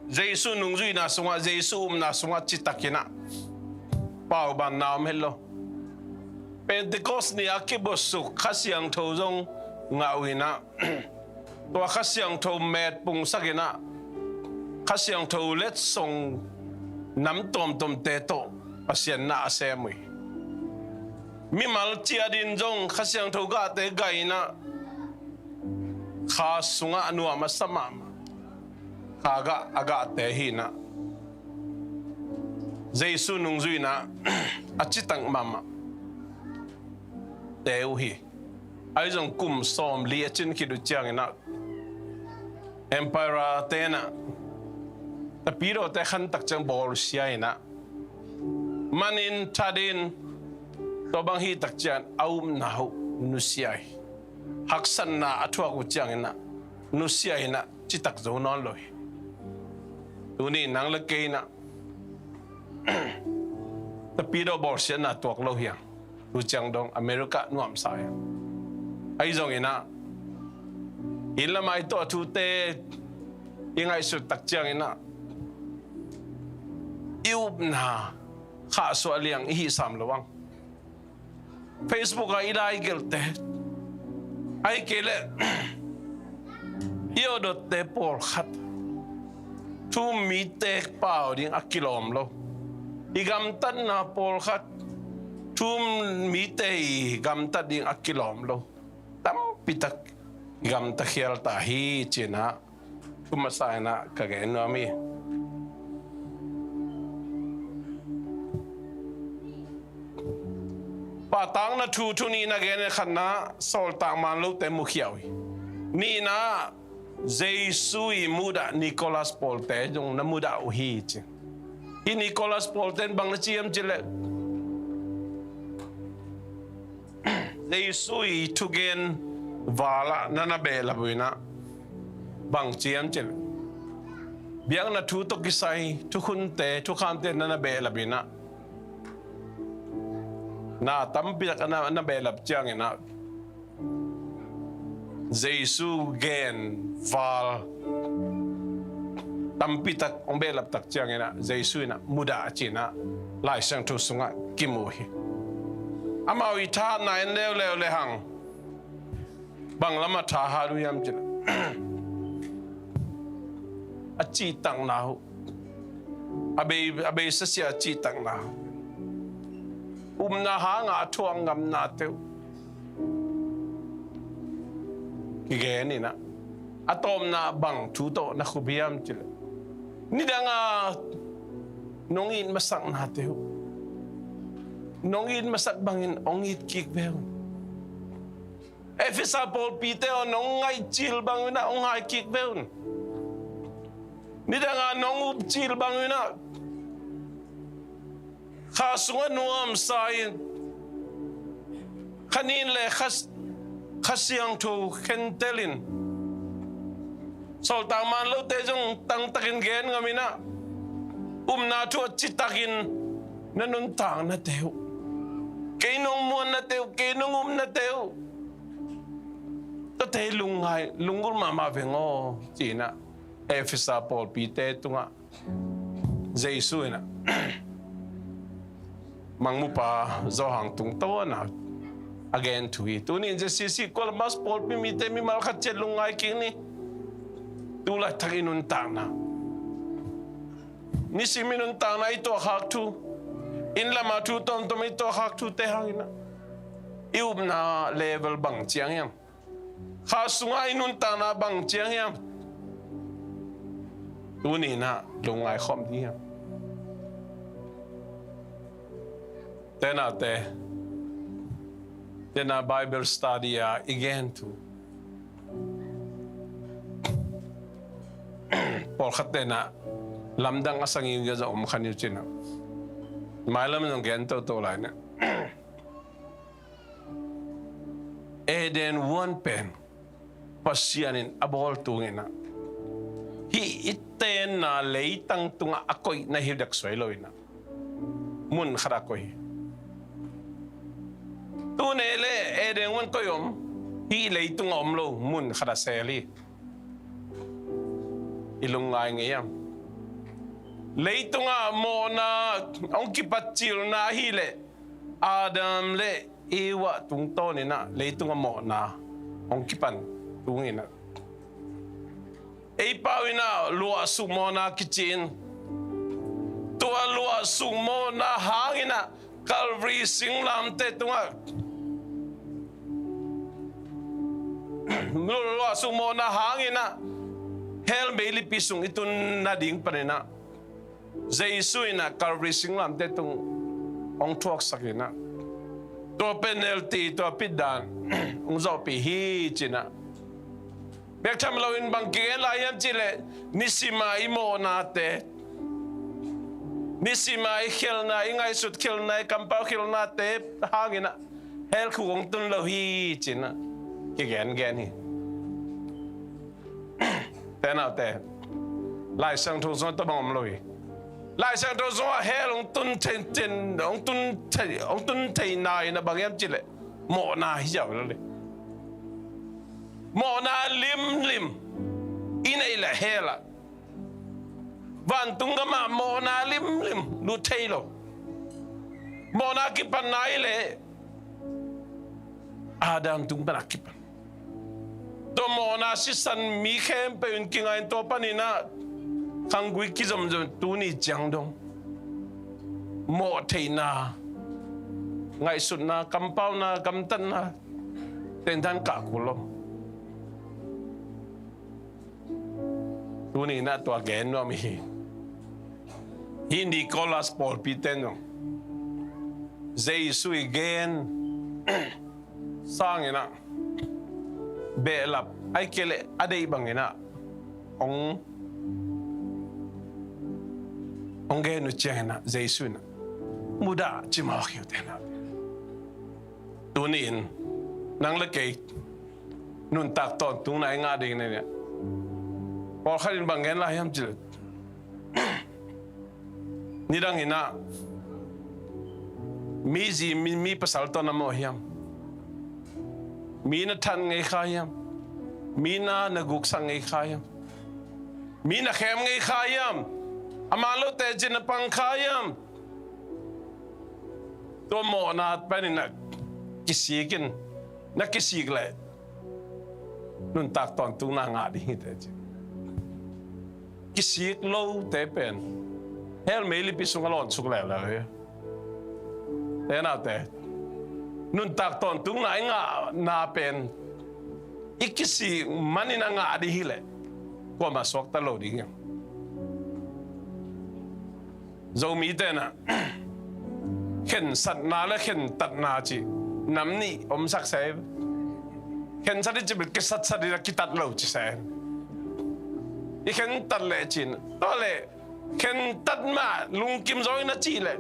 Jesu nungzuina sungah, Jesu upna sungah citakinah paubanna om het lo. Pentecost ni a kibosuk Kha Siangtho zong ngah uh inah tua Kha Siangtho met pungsakinah Kha Siangtho letsong nam tuamtuamte tawh Pasian na a sem uh hi. Mimal ciatin zong Kha Siangtho gahte gah inah kha sungah a nuam a sa mahmah kha gah a gahte hinah Jesu nungzuina a citak mahmah te uh hi. Ahi zong kum sawmli a cin khit uh cianginah Emperor tenah tapidawte khantak ciang bawlsia inah manin thatin tua bang hihtak ciang a upna uh nusia hi. Haksatna a thuak uh cianginah nusia inah citak zo nawn lo hi. Tuni nang le kei inah tapidaw bawlsiatna tuak lo hiang. Tu ciang dong America nuamsa hiang. Ahi zonginah inn lamah i tuah thute i ngaihsut tak cianginah i upna khahsuah liang i hihsam lo ang. Facebook ah i laigelhte, ahih kei leh i awdotte pawlkhat thu-um mite pau ding a kilawm lo. I gamtatna pawlkhat thu-um mite i gamtat ding a kilawm lo. Tampitak i gamta khial ta hi cinah thu masa inah ka gen nuam hi. Pahtakna thu, thu nih na gen, khatna sawltak man lote mukhia uh hi. Nihna Jesu i mudah Nicholas pawlte zong na mudah uh hi ci. Hih Nicholas pawlte in bang na ci hiam cileh, Jesu i thugen valah na na behlap uh inah bang ci hiam cileh, biakna thu tawh kisai thukhunte, thukhamte na na behlap inah Na tampi tak na, na behlap ciangin ah Jesu gen val tampi tak hong behlap tak ciangin ah Jesu in ah mudah ci-in ah Lai Siangtho sungah kimu hi. Amau i thahatna en leuleu le hang bang lamah thahat uh hiam cih leh a cihtakna uh, a bei, a beisa sia a cihtakna uh, upna hanga a thuak ngamnate uh kigen in ah, a tawpna bang thu tawh na khup hiam cih leh nidanga nong it masaknate uh nong it masak bangin hong it kik ve un. Efesa pawlpite aw, nong ngaihcil bang un ah hong ngai kik ve un. Nidanga nong upcil bang un ah kha sungah nuamsa in, kha nin le kha, kha siangtho khentel in, sawltak man lote zong tangtakin gen ngam in ah, upna thu a citakin na nuntaknate uh, kei nong muannate uh, kei nong upnate uh, tate lungngai, lunggulh mahmah veng aw, ci-in ah Efesa pawlpite tungah Jesu in ah Mangmupa Johan tungtawn ah a gen thu hi. Tuni in J C C Columbus pawlpi mite mimal khat ciat lungngai kik ni. Tu laitak i nuntakna, nisim i nuntakna i tuahkhak thu, inn lama thu tawmtawm i tuahkhak thute hangin ah i upna level bang ciang hiam? Kha sungah i nuntakna bang ciang hiam? Tuni in ah lungngai khawm ding hiam? Tenate, tena Bible study a i gen thu pawlkhat tenah lamdang a sangin a om kha ni uh cin ah, mailam zong gen toto lai na. Eden huan pen Pasian in a bawl tung in ah, hih i tenna leitang tungah a koih na hi dek suai lo in ah, mun khat ah koih hi. Tuni leh Eden huan koih om, hih leitung ah om lo, mun khat ah sel hi. I lungngai ngei hiam? Leitungah mawhna hong kipat cilna ahih leh Adam le Eva tungtawn in ah leitungah mawhna hong kipan tung in ah, ei pau in ah luahsuk mawhna kici in, tua luahsuk mawhna hangin ah Calvary singlamteh tungah luahsuk mawhna hangin ah hell meilipi sung i tun nading panin ah Jesu in ah Calvary singlamteh tung hong thuaksak in ah, tua penalty, tua pitdan hong zawhpih hi ci-in ah, bek tham loin bang kigen lai hiam cih leh, nisima i mawhnate, nisima i khialhna, i ngaihsut khialhna, i kampau khialhnate hangin ah hell khuk hong tun lo hi ci-in ah kigengen hi. Tenaute, Lai Siangtho sungah tua bang om lo hi. Lai Siangtho sungah hell hong tun thei, hong tun thei, hong tun theihna in ah bang hiam cih leh mawhna hi ziau lo hi. Mawhna limlim i neih leh hell ah, vantung gamah mawhna limlim lut thei lo. Mawhna kipanna ahih leh Adam tung panah kipan. Tua mawhna sisan mi khempeuh in kingai in tua panin ah khanggui kizomzom, tuni ciang dong mawh theihna, ngaihsutna, kampauna, gamtatna tengtan kah kul lo. Tuni in ah tua gen nuam i hi. Hih Nicholas pawlpite in zong Jesu i gen sangin ah behlap, ahih kei leh a deih bangin ah hong, hong gen uh ciangin ah Jesu in ah mudah ci mawk hi uh. Tenate, tuni in nang le kei nuntak tawntungna i ngah ding na hi a, pawlkhat in bang gen lai hiam cih leh, nidang in ah Mi zi, mi, mi pasal tawh na mawh hiam? Mi na than ngei kha hiam? Mi na na guksak ngei kha hiam? Mi na khem ngei kha hiam? Amah lo teci na pang kha hiam? Tua mawhna panin na kisik in, na kisik leh nuntak tawntungna ngah ding hi teci. Kisik lote pen hell meilipi sungah lawnsuk leuleu hi. Te naute, nuntak tawntungna i ngahna pen i kisik manin a ngah ding hileh kuamah suakta lo ding hi. Zomite na khensatna le khentatna cih nam nih omsak se. Khensat i cih bel kisatsat i na kitat lo ci se. I khentat leh cin tua leh khentat mah lungkim zaw i na cih leh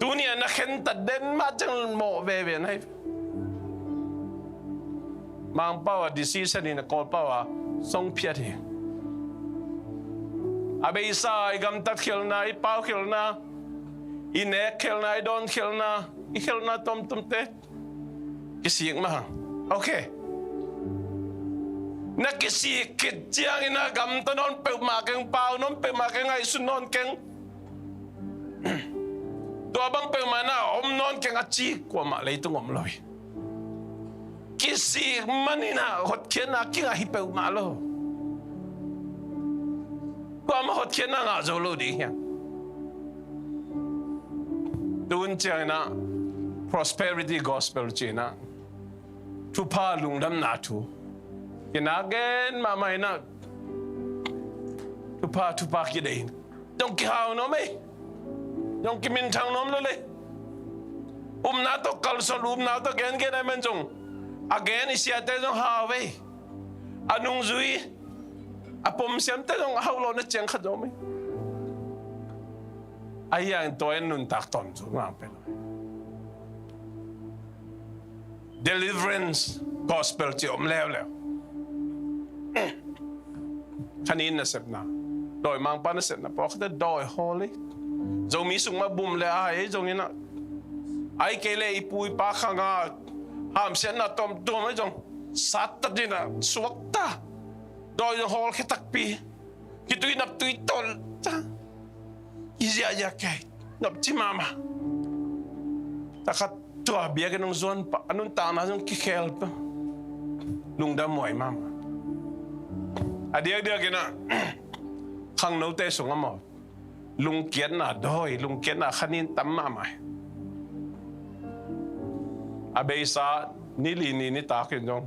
tuni a na khentat den mah ciang mawh veve na hi. Mangpau a decision in a Kawlpau a song phiat hi. A beisa i gamtat khelna, i pau khelna, i nek khelna, i dawn khelna, i khelna tomtomte kisik mah. Ok. Na kisik khit ciangin a gamta nawn peuhmah keng, pau nawn peuhmah keng, ngaihsun nawn keng. Tua bang peuhmah na om nawn keng a ci kuamah leitung om lo hi. Kisik manin a hotkhiatna kingah hi peuhmah lo. Kuamah hotkhiatna ngah zo lo ding hi. Tun ciangin a prosperity gospel cih na thupha lungdamna thu kina gen mahmah in a thupha, thupha kidei. Zong kihau nuam ei. Zong kiminthang nuam lo lei. Upna tawh kalsuan, upna tawh gengen a man zong a gen i siate zong hau ei. A nungzui a pomsiamte zong a hauh lawhna ciang khat zong om ei. Ahi hangin tua in nuntak tawntungna pen deliverance gospel ci om leuleu. Khanin nasepna, dawimangpa nasepna pawlkhatte dawi hawl hi. Zomi sung mah bum le a hai ei zongin a, ahih kei leh i pu i pa khanga hamsiatna tuamtuam ei zong sattat in a suakta. Dawi zong hawlkhia takpi. Khitui naptui tawlta. I ziahziah kei nopci mahmah. Takhat tua biakinn hong zuan pah a nuntakna zong kikhel pah. Lungdam huai mahmah. A diakdiakin a khangnote sungah maw, lungkiatna dawi, lungkiatna khanin tam mahmah hi. A beisa ni li ni nitakin zong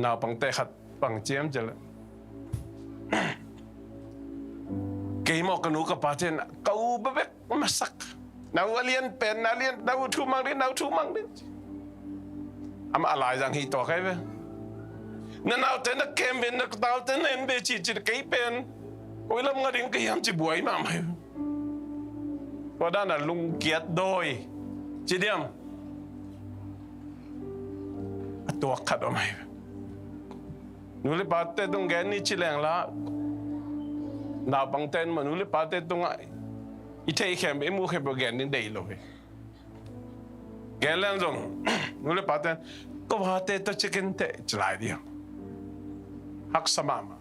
naupangte khat pang ciamciam leh kei maw ka nu ka pate in ka u bekbek masak. Na u a lian pen, na lian, na u thu mang ding, na u thu mang ding. Amah a laizang hi tua kai ve. Na naute na kem ve, na naute na en ve cihcih kei pen koi lam ngah ding ka hiam ci buai mahmah hi. Tua dan a lungkiat dawi ci diam. A tuak khat om hi. Nu le pate tung gen ni ci leng la, naupangte in maw nu le pate tungah i theih khempeuh i muh khempeuh gen ding deih lo hi. Gen leng zong nu le pate in ko vate tawh cikin teh ci lai ding. Haksa mahmah.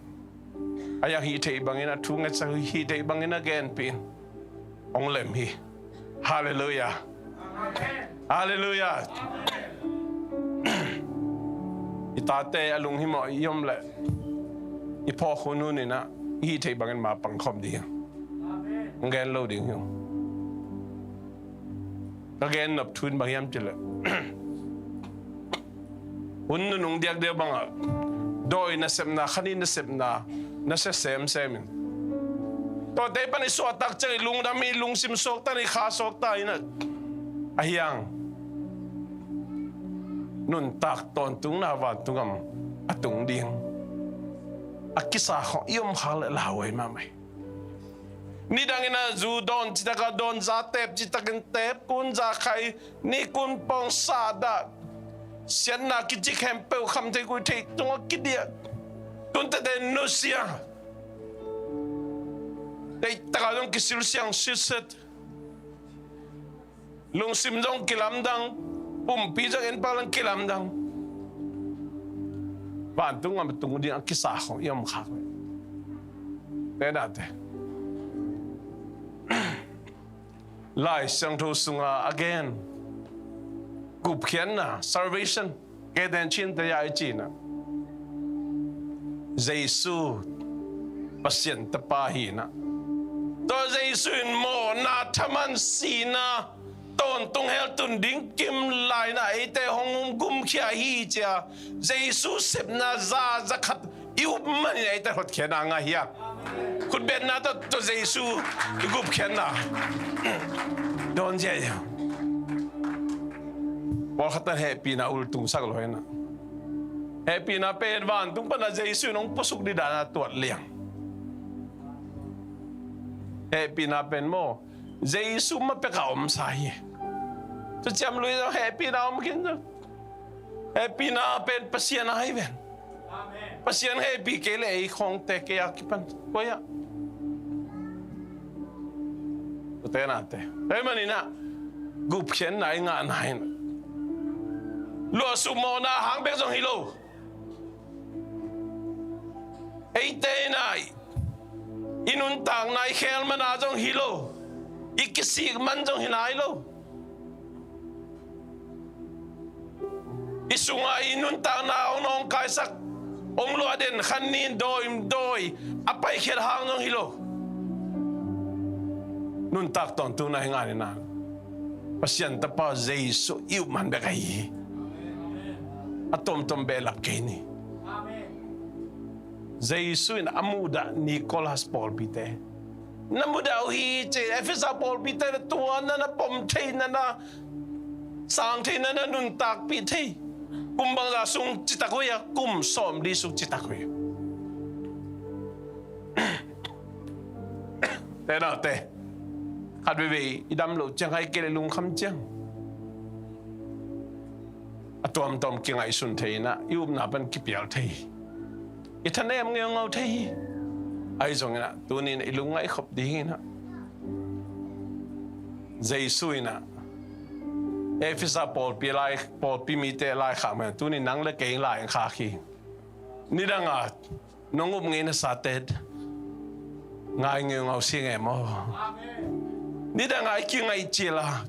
A yang hih theih bangin a thu ngetsak, hih theih bangin a genpih in hong lem hi. Halleluiah. Halleluiah. I tate a lunghimawh i om leh i phawk hun hun in a i hih theih bangin ma pangkhawm ding hi. Hong gen lo ding hi. Ka gen nop thu in bang hiam cih leh hun nunung diakdiak bangah dawi nasepna, khanin nasepna na sia semsem in. Tuate pan i suahtak ciang i lungdam hi, i lungsim suakta in, i kha suakta in a, ahi hang nuntak tawntungna vantung gam a tung ding a kisa khawng i om khak leh lauhuai mahmah hi. Nidangin a zu dawn citak a dawn, za teep citakin teep, kun za khai, ni kun pawng sa dah, siatna kici khempeuh khamtheih guihtheih tungah kidiah. Tun tete nusia. Deihtak a zong kisilsiang sitset. Lungsim zong kilamdang, pumpi zong en pak leng kilamdang. Vantung gam tung ding a kisa khong i om khak ve. Te nate. Lai Siangtho sunga a gen gupkhiatna, salvation, kei ten chin te ya i cina. Jesu Pasian Tapa hina. Tua Jesu in mawhna, thaman, sihna, tawntung, hell tun ding kim laina eite hong um gumkhia hi cia. Jesu sepna za, za khat i up manin eite hotkhiatna ngah hi a. Khutbetna tawh, tawh Jesu i gupkhiatna dawn zia hi. Pawlkhat tan hehpihna ultungsak lo hi na. Hehpihna pen vantung pana Jesu in hong puasuk ding dana tuat liang. Hehpihna pen maw, Jesu ma peka omsa hi. Tua ciam lui zong hehpihna om khin zong. Hehpihna pen Pasian a hi ven. Pasian hehpih kei le ei khawngte kei a kipan koi ah. Ute nate. Hei maninah gupkhiatna i ngahna in luahsuk mawhna hang bek zong hi lo. Eite inah i nuntakna i khel mana zong hi lo. I kisik man zong hi nai lo. I sunga i nuntakna hong nawngkaisak, hong luahden khan ni dawi dawi a paikhiat hang zong hi lo. Nuntak tawntungna hi nganina Pasian Tapa Jesu i upman bek ahi hi. A tomtom behlap kei ni. Jesu in a muhdah Nicholas pawlpite na mudah uh hi ci. Efesa pawlpite na tua na na pom thei na na sang thei na na nuntakpih thei. Kum bangza sung citak uh hi a, kum sawmli sung citak uh hi. Te naute, khat veivei i dam loh ciang hai kei le lungkham ciang a tuamtuam kingaihsun thei inah i upna pan kipial thei hi. I thanem ngeungau thei hi. Ahi zonginah tuninah i lungngaih khop ding inah Jesu inah Efesa pawlpi lai, pawlpi mite laikhak mah tunin nang le kei laikhak hi. Nidanga nong up ngei nasate ngai ngeungau si ngei maw? Nidanga i kingaih cila,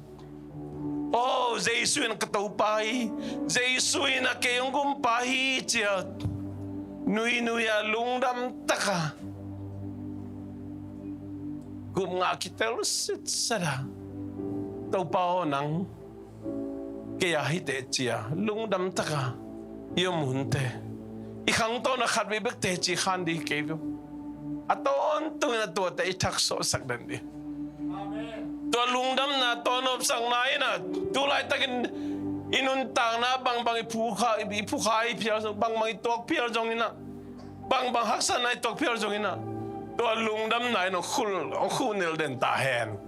o, Jesu in ka Topa hi, Jesu in a kei hong gumpa hi cia nuinui a lungdam taka gupngah kitel sitsata, Topa aw nang kei a hi teh cia lungdam taka i om hunte, i khangtawna khat vei bek teh ci khan ding hi kei veu. A tawntungin a tuate i thaksuahsak den ding. Tua lungdamna, tua nopsakna inah tu laitakin i nuntakna bangbang i phukha, i phukha i phial zong, bangbang i tuak phial zonginah, bangbang haksatna i tuak phial zonginah tua lungdamna in hong khul, hong khuhnel den ta hen.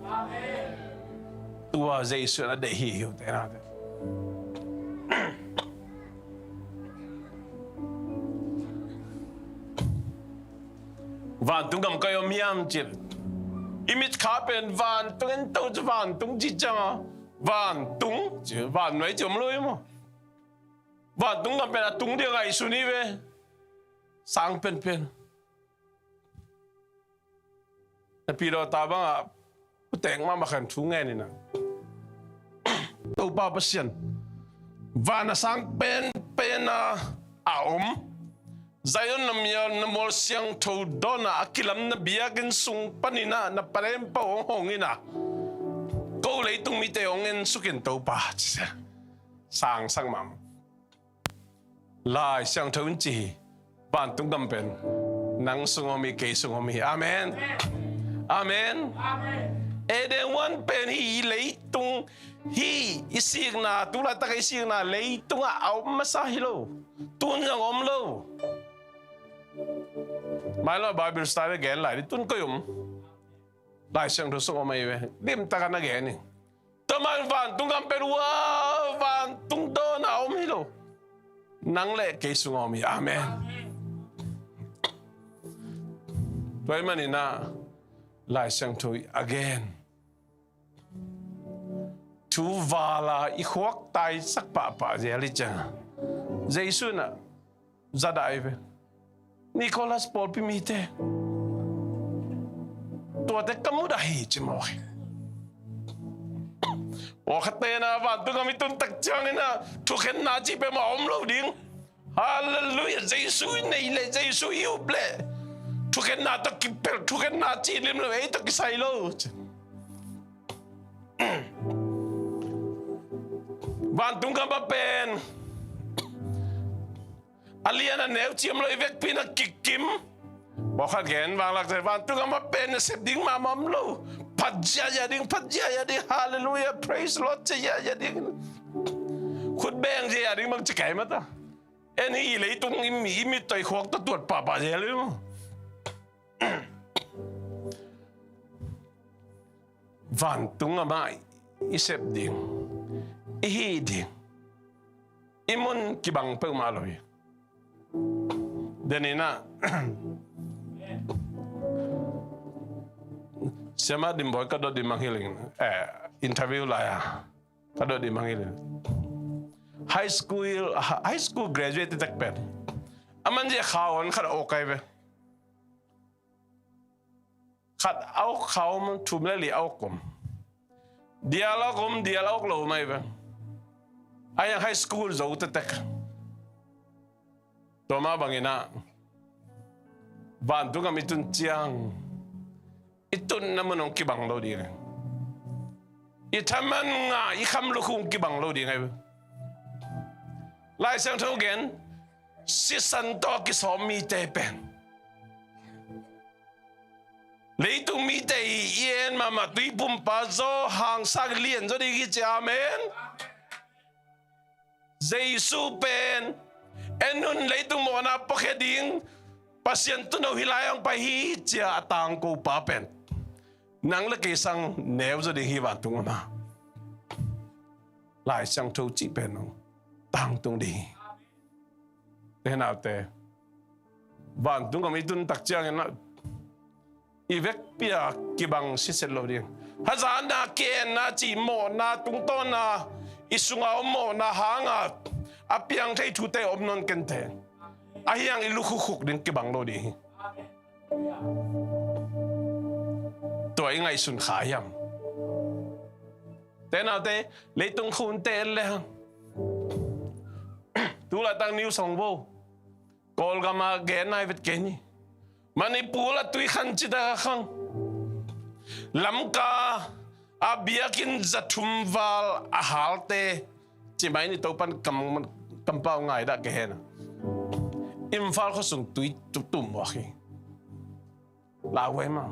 Tua Jesu in a deih hi hi uh te nate. Vantung gam kai om hiam cil i mitkha pen vantung en to cu vantung ci cianga vantung ci, vannuai ci om lo hi maw? Vantung gam pen a tung ding a ngaihsun hi ve. Sang penpen. Na pidawta bangah putek mahmah khan thu ngen inah Topa Pasian, van a sang penpen a a om Zion na mial na mual siangtho dawnah a kilam na biakinn sung paninah na palempau hong hong inah ko leitung mite hong en sukin Topa ci sia. Sangsak mahmah. Lai Siangtho in ci hi, vantung gam pen nang sung om hi, kei sung om hi. Amen. Amen. Eden huan pen hi, i leitung hi, i sikna, tu laitak i sikna leitungah a om masa hi lo. Tun zong om lo. Mailam Bible study gen lai dih, tun koi om? Lai Siangtho sung om ahi ve. Limtakin a gen hi. Tua man vantung gam pen ua vantung dawnah a om hi lo. Nang le kei sungah om hi. Amen. Tua ahih maninah Lai Siangtho in a gen, tu vala i khuak taisak pahpah zel hi ciang, Jesu in ah za dah hi ve. Nicholas pawlpi mite, tuate ka mu dah hi ci mawk hi. Pawlkhatte in ah vantung gam i tun tak ciangin ah thukhenna cih peuhmah om lo ding. Halleluiah. Jesu i neih leh, Jesu i up leh, thukhenna tawh kipelh, thukhenna cih lim lo, ei tawh kisai lo. Vantung gam ah pen a lian a neu cih om lo, i vekpi in ah kikim. Pawlkhat gen vanglak te, vantung gam ah pen nasep ding mahmah om lo. Phat ziahziah ding, phat ziahziah ding. Halleluiah, praise Lord ci ziahziah ding. Khut beng ziahziah ding bang ci kei mah ta. En hi, leitung i mi, i mittawh i khuak tawh tuat pahpah zel hi maw. Vantung gam ah i sep ding, i hih ding, i mun kibang peuhmah lo hi. Denin ah Siamah Dim Bawi ka dot ding mangngilh in, eh, interview lai-a ka dot ding mangngilh in, high school, high school graduate tek pen a man zia kha on khat a ok ai ve. Khat a ok kha om, thum le li a ok om. Dial a ok om, dial a ok lo om ai ve. A hiang high school zo tektek. Tua mah bangin ah vantung gam i tun ciang i tunna mun hong kibang lo ding. I thaman ngah, i kham lukhu hong kibang lo ding ai ve. Lai Siangtho gen, sisan tawh kisawm mite pen leitung mite i en mahmah tuipumpa zaw hangsak lian zaw ding hi ci. Amen. Jesu pen en un, leitung mawhna puakhia ding Pasian tuuno hi lai hong pai hi ci-a a tangkopa pen nang le kei sang neu zaw ding hi vantung gam ah. Lai Siangtho cih pen hong tangtung ding hi. Te naute, vantung gam i tun tak ciangin ah i vekpi a kibang siset lo ding. Hazatna, kienna cih, mawhna, tungtawnna, i sunga om mawhna hanga a piang thei thute om nawn kei inteh. A hiang i lukhu khuk ding kibang lo ding hi. Tua i ngaihsun kha hiam? Te naute, leitung khunte en le hang, tu laitak news hong vo. Kawlgam a gen nai vet kei ni. Manipur a tuikhan citak a khang, Lamka a biakinn za thum val a halte, ci mai ni. Topan kam, kampau ngaidah ka hen a, Imphal khuasung tui tum muak hi. Lauhuai mah.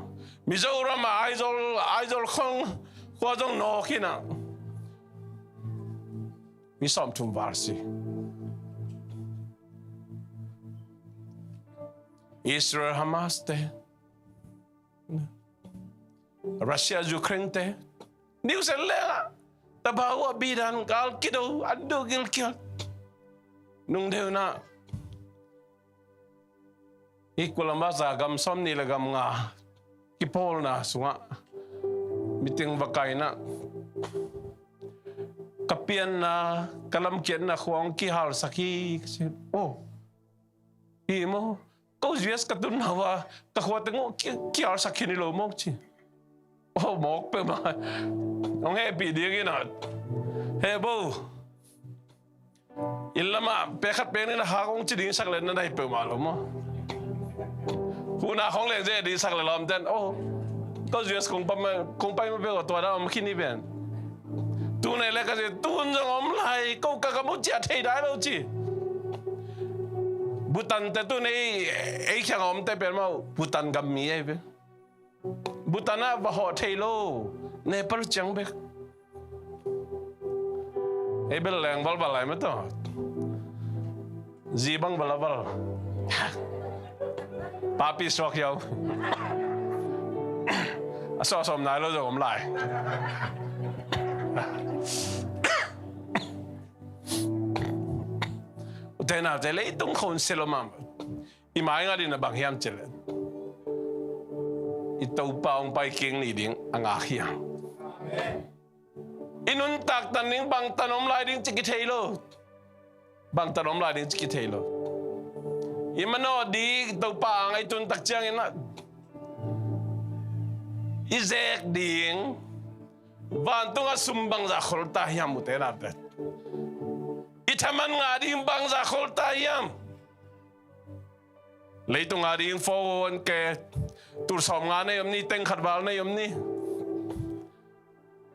Mizoram a Aizawl, Aizawl khong khua zong nawk hi na, mi sawmthum val si. Israel Hamas te, Russia Ukraine te, news en leng ah tabau a bidan kal kido, an do gil kial. Nung deuh na, i kulam va za gam sawmnih le gam nga kipawlna sungah meeting va kaina, ka pianna, ka lamkiatna khua hong kihalsak hi ka ci. Oh, hi maw? Ko U S ka tunna uh a, ka khua teng uh ki, kihalsak khin hi lo maw ci. Oh, mawk peuhmah. Hong hehpih dingin a, he bo, inn lamah pek khat pek nih na hak hong ci ding sak le na nai peuhmah lo maw? Huhna khong leng ze ding sak le lawm ten, oh, ko U S kong pai ma, kong pai ma peuh a tua dah om khin hi pen. Tu nei le ka ci, tun zong om lai, ko ka gam uh ciah thei dai lo ci. Bhutan te tu nei, ei khiang a om te pen maw, Bhutan gam mi ei ve. Bhutan ah va hawh thei lo, Nepal ciang bek. Ei bel leng valval lai mah tawh. Zi bang vala val. Papi suak hiau. A sawh sawm nai lo zong om lai. Ute naute, leitung khon sia lo mah. I maingat in a bang hiam cih leh, i Topa hong pai kik ni ding a ngak hi hang. I nuntakna ding bangtan om lai ding ci kithei lo. Bangtan om lai ding ci kithei lo. I manawh ding Topa ang a i tun tak ciangin ah i zek ding vantung a sum bangzah khol ta hiam, ute naute? I thaman ngah ding bangzah khol ta hiam? Leitung a ding four oh one K, tul sawmnga nei om ni, teng khat val nei om ni.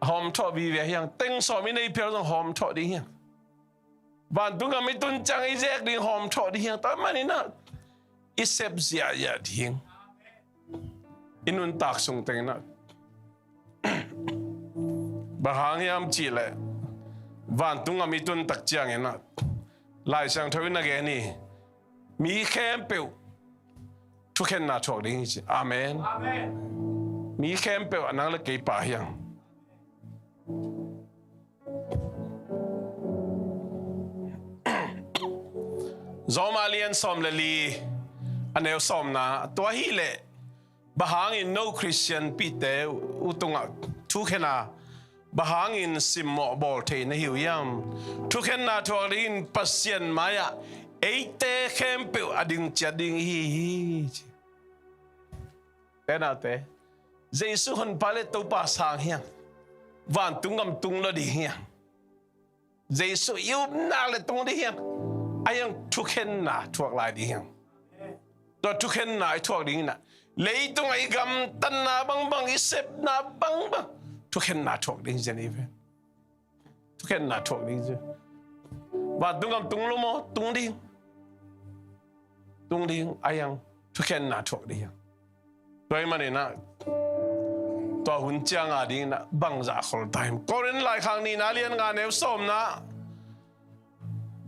Hawm thawh vive hiang, teng sawm i nei phial zong hawm thawh ding hiang. Vantung gam i tun ciang i zek ding hawm thawh ding hiang. Tua manin ah i sep ziahziah ding. I nuntak sung tengin ah bang hang hiam cihleh, vantung gam i tun tak ciangin ah Lai Siangtho in a gen hi. Mi khempeuh thukhenna thuak ding hi ci. Amen. Amen. Mi khempeuh a nang le kei pah hiang. Roma lian sawm le li, a neu sawmna, tua hileh bang hangin no Khristian pihte uh tungah thukhenna bang hangin simmawh bawl thei na hi uh hiam? Thukhenna thuak dingin Pasian mai-ah eite khempeuh a ding ciat ding i hi hi ci. Te naute, Jesu honpa le Topa sang hiang. Vantung gam tung lo ding hiang. Jesu i upna le tung ding hiang. A hiang thukhenna thuak lai ding hiang. Tua thukhenna i thuak ding inah leitungah i gamtatna bangbang, i sepna bangbang thukhenna thuak ding zen i ve. Thukhenna thuak ding zen. Vantung gam tung lo maw? Tung ding. Tung ding, a hiang thukhenna thuak ding hiang. Tua ahih maninah tua hun cianga dinginah bangzah khol ta hiam? Korin laikhak nihna lian nga neu sawmna.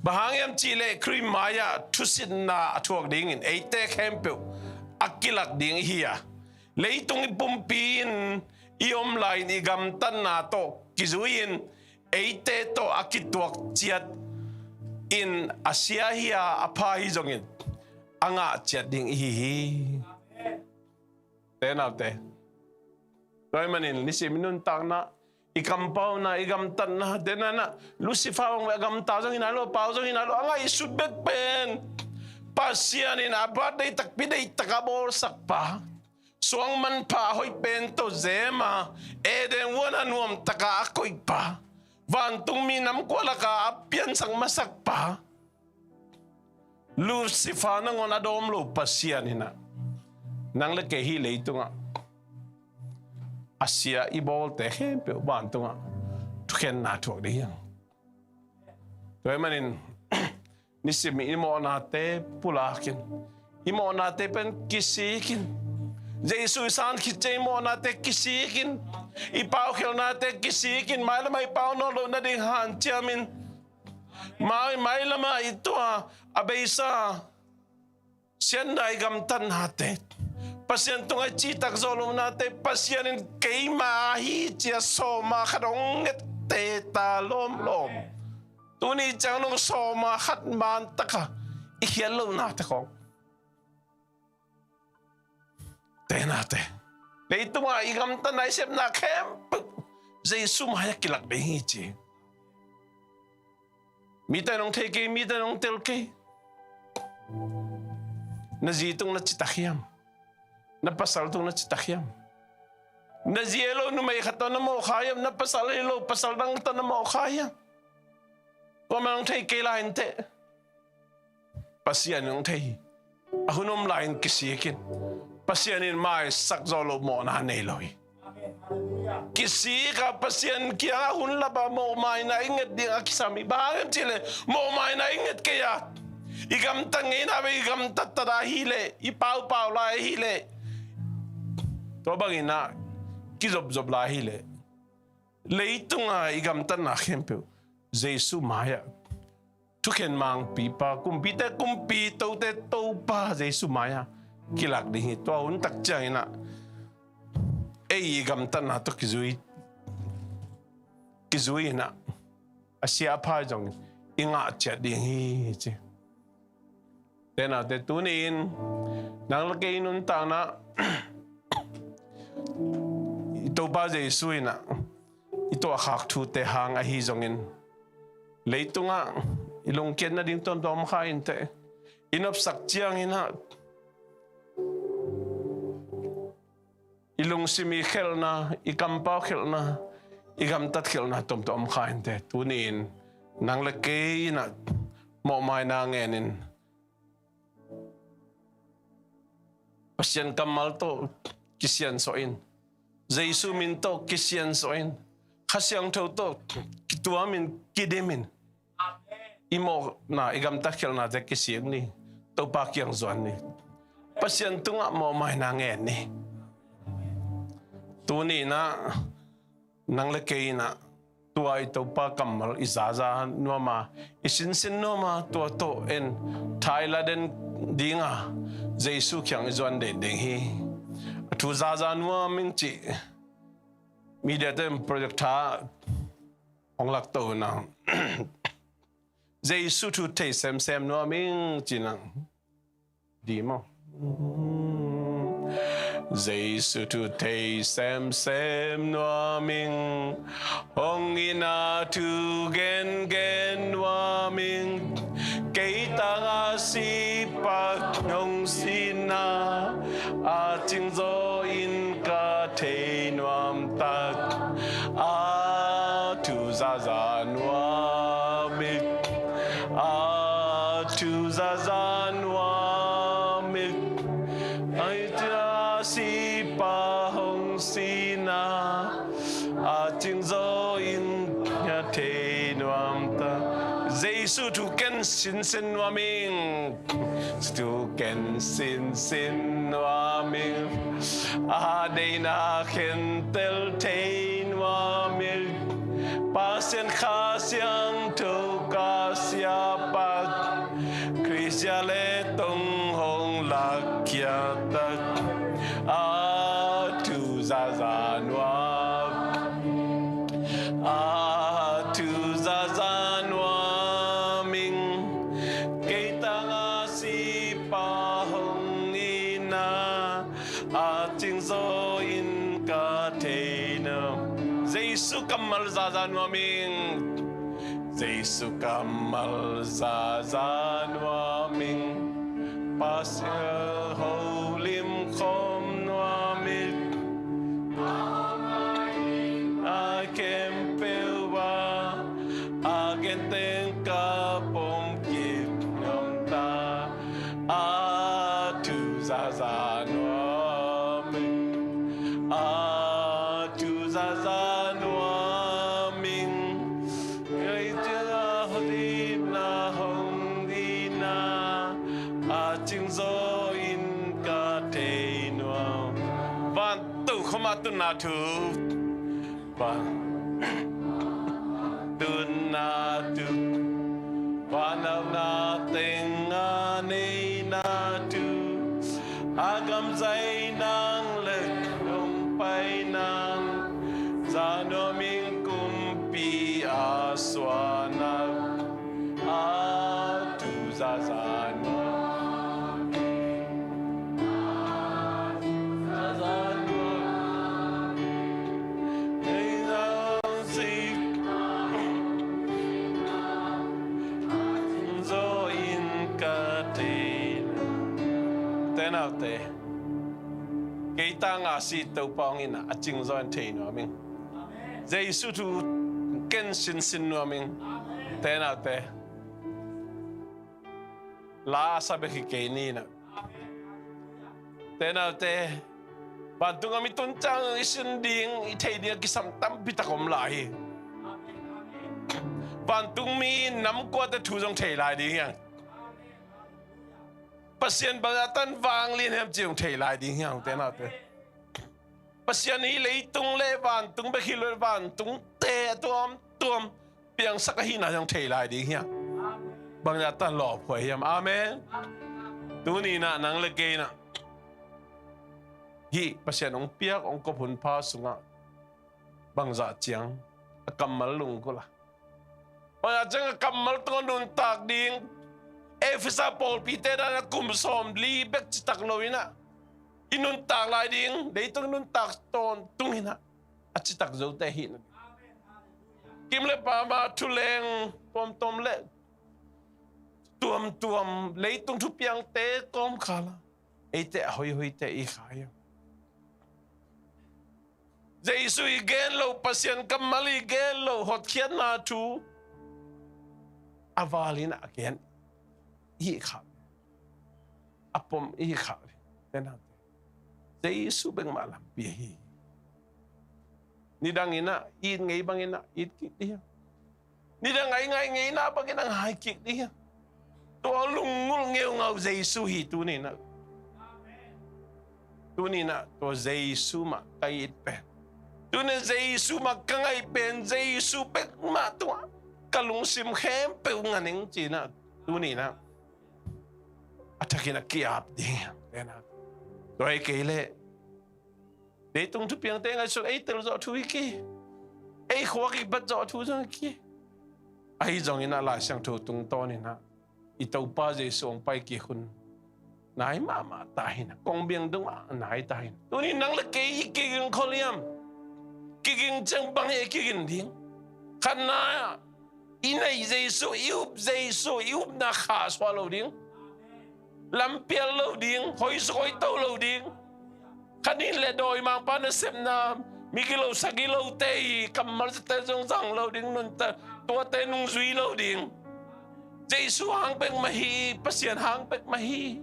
Bang hang hiam cihleh Khrih mai-ah thusitna a thuak dingin eite khempeuh a kilak ding i hi a, leitung i pumpi in i om lai-in i gamtatna tawh kizui-in eite tawh a kituak ciat in a sia hi a, a pha hi zongin a ngah ciat ding i hi hi. Te naute, tua ahih manin nisim i nuntakna, i kampauna, i gamtatna, te nanah Lucifer bang a gamta zong hi nai lo, pau zong hi nai lo, a ngaihsut bek pen Pasian in a birthday takpi deihtak a bawlsakpa, suang manpha a hoih pen tawh zema, Eden huan a nuamtaka a koihpa, vantung minam kua laka a piansak masakpa, Lucifer nangawn a dawm lo Pasian inah nang le kei hih leitungah a sia i bawlte khempeuh vantungah thukhenna thuak ding hiang. Tua ahih manin nisim i mawhnate pulakin, i mawhnate pen kisikin, Jesu i san khit ciang i mawhnate kisikin, i paukhialhnate kisikin, mailamah i pau nawn loh nading hanciamin, mai, mailamah i tua a beisa siatna i gamtatnate, Pasian tungah i citak zawh lohnate, Pasian in keima hi cia sawma khat hong ngette ta lawmlawm. Tuni ciang nong sawma khat mantaka i khiat lohnate khawng. Te nate, leitungah i gamtatna, i sepna khempeuh Jesu mai-ah kilak ding hi ci. Mite nong thei kei, mite nong tel kei. Na zi tung na citak hiam? Na pasal tung na citak hiam? Na zi hi lo numei khat tawh na mawhkha hiam? Na pasal hi lo pasal dang tawh na mawhkha hiam? Tua mah nong thei kei lai inteh. Pasian in hong thei hi. A hun om lai-in kisikin, Pasian in maisak zawh loh mawhna nei lo hi. Kisik a Pasian kiangah hun lapah mawhmaina i nget ding a kisam hi. Bang hang hiam cihleh mawhmaina i nget kei a, i gamtat ngeina ve, i gamtat tat a hileh, i paupau lai hileh, tua banginah kizopzop lai hileh, leitunga i gamtatna khempeuh Jesu mai-ah thukhen mangpipa, kumpite kumpi, tote Topa Jesu mai-ah kilak ding hi. Tua hun tak cianginah ei i gamtatna tawh kizui, kizui inah a sia a phai zongin i ngah ciat ding hi ci. Te nate, tuni-in nang le kei nuntakna i Topa Jesu inah i tuahkhak thute hang ahi zongin, leitungah i lungkiat nading tuamtuam om kha inteh. I nopsak ciangin ah i lungsim i khelhna, i kampau khelhna, i gamtat khelhna tuamtuam om kha inteh. Tuni-in nang le kei in ah mawhmaina ngenin, Pasian kammal tawh kisiansuah in, Jesu min tawh kisiansuah in, Kha Siangtho tawh kituamin, kidimin, i mawhna, i gamtat khelhnate kisik ni. Topa kiang zuan ni. Pasian tungah mawhmaina ngen ni. Tuni-in ah nang le kei in ah tua i Topa kammal i zaza nuam a, i sinsin nuam a, tua tawh en thaila den dinga Jesu kiang i zuan den ding hi. A thu zaza nuam ing cih media te in project tha hong lakto na. Jesu thu thei semsem nuam ing ci-in ah. Di maw? Jesu thu thei semsem nuam ing, hong in a thu gengen nuam ing, kei tangah sipa hong si na, a cingzaw in ka thei nuam tak, a thu zaza nuam ing, a thu zaza nuam ing, a tangah sipa hong si na, a cingzaw in ka thei nuam tak. Jesu thu ken sinsin nuam ing. Thu ken sinsin nuam ing, a deihna khentel thei nuam ing, Pasian Kha Siangtho ka siapa, Khrih zia le tong hong lakkhia tak, a thu zaza nuam, a thu zaza nuam ing, kei tangah sipa hong hi na, a cingzaw in ka thei nuam. Jesu kammal zaza nuam ing. Jesu kammal zaza nuam ing. Pasian holim khawm nuam ing. A khempeuh ah a genteng ka pom kik nuam ta. A thu zaza nuam ing. A thu zaza nuam ing. Kei tangah holimna hong hi na, a cingzaw in ka thei nuam. Van tokhom a tunna thu. Van tunna thu. Van auhna teng a neihna thu. A gam zai nang le hong pai nang. Za nuam ing kumpi a suahna. A thu zaza nuam. Zaza nuam. Ei zang sik. Zaw in ka thei. Te naute. Kei tangah si Topa hong hi na, a cingzaw in thei nuam ing. Jesu thu ken sinsin nuam ing. Te naute. La a sa bek hi kei ni na. Te naute. Vantung a mi tun ciang i sin ding, i thei ding a kisam tampi tak om lai hi. Vantung mi nam kuate thu zong thei lai ding hi hang. Pasian bangzah tan vanglian hiam ci hong thei lai ding hi hang, te naute. Pasian hi leitung le vantung bek hi lo, vantungte a tuamtuam piangsak ahihna hong thei lai ding hi hang. Bangzah tan lawphuai hiam. Amen. Tuni in ah nang le kei in ah hih Pasian hong piak, hong kop hun pha sungah bangzah ciang a kammal lunggulh a, bangzah ciang a kammal tungah nuntak ding. Efesa pawlpite dan a kum sawmli bek citak lo in ah i nuntak lai ding, leitung nuntak tawntung in ah a citak zote hi na. Kim le pam a thuleng tuamtuam le tuamtuam leitung thupiangte kawmkal ah eite a hoihoite i kha hi. Jesu i gen lo, Pasian kammal i gen lo, hotkhiatna thu a val in a gen i hi kha. A pom i hi kha. Tenate, Jesu bek mah lampi hi. Nidang in ah it ngei bangin ah it kik dih. Nidang a i ngaih ngeina bangin a ngai kik dih. Tua lunggulh ngeungau Jesu hi tuni in ah. Tuni in ah tua Jesu mah ka it pen, tuni in Jesu mah ka ngaih pen, Jesu bek mah tua ka lungsim khempeuh ngan ing ci in ah tuni in ah a thakin a ki-ap ding. Tua hi kei leh leitung thupiangte ngaihsut ei tel zawh thu hi kei, ei khua kibat zawh thu zong hi kei. Ahi zongin ah Lai Siangtho tungtawn in ah i Topa Jesu hong pai kik hun nai mahmah ta hi in ah, kong biang dong ah nai ta hi in ah. Tuni nang le kei i kiging khol hiam? Kiging ciang bang hi kiging ding? Khatna, i neih Jesu, i up Jesu, i upna khahsuah lo ding, lampial lo ding, hoisuk hoito lo ding. Khat in le dawimangpa nasepna, migilo sagilote i kammal zate zong zang lo ding, nunta tuate nungzui lo ding. Jesu hang bek mah hi, Pasian hang bek mah hi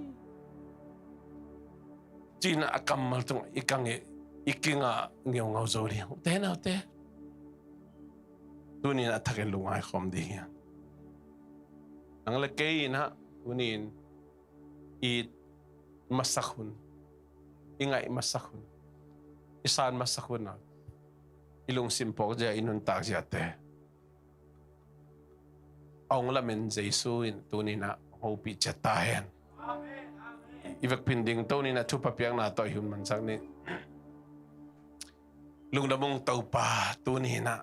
ci in ah a kammal tungah i kang i, i kingah ngeungau zo ding. Ute naute, tuni in ah a thakin lungngai khawm ding hi. Nang le kei in ah tuni in i masak hun, i ngaih masak hun, i san masak hun ah i lungsim phawk zia, i nuntak ziate a hong lamen Jesu in tuni in ah hong hopih ciat ta hen. I vekpi in dingto ni in ah thupha piakna tawh i hun mansak ni. Lungdam ung Topa, tuni in ah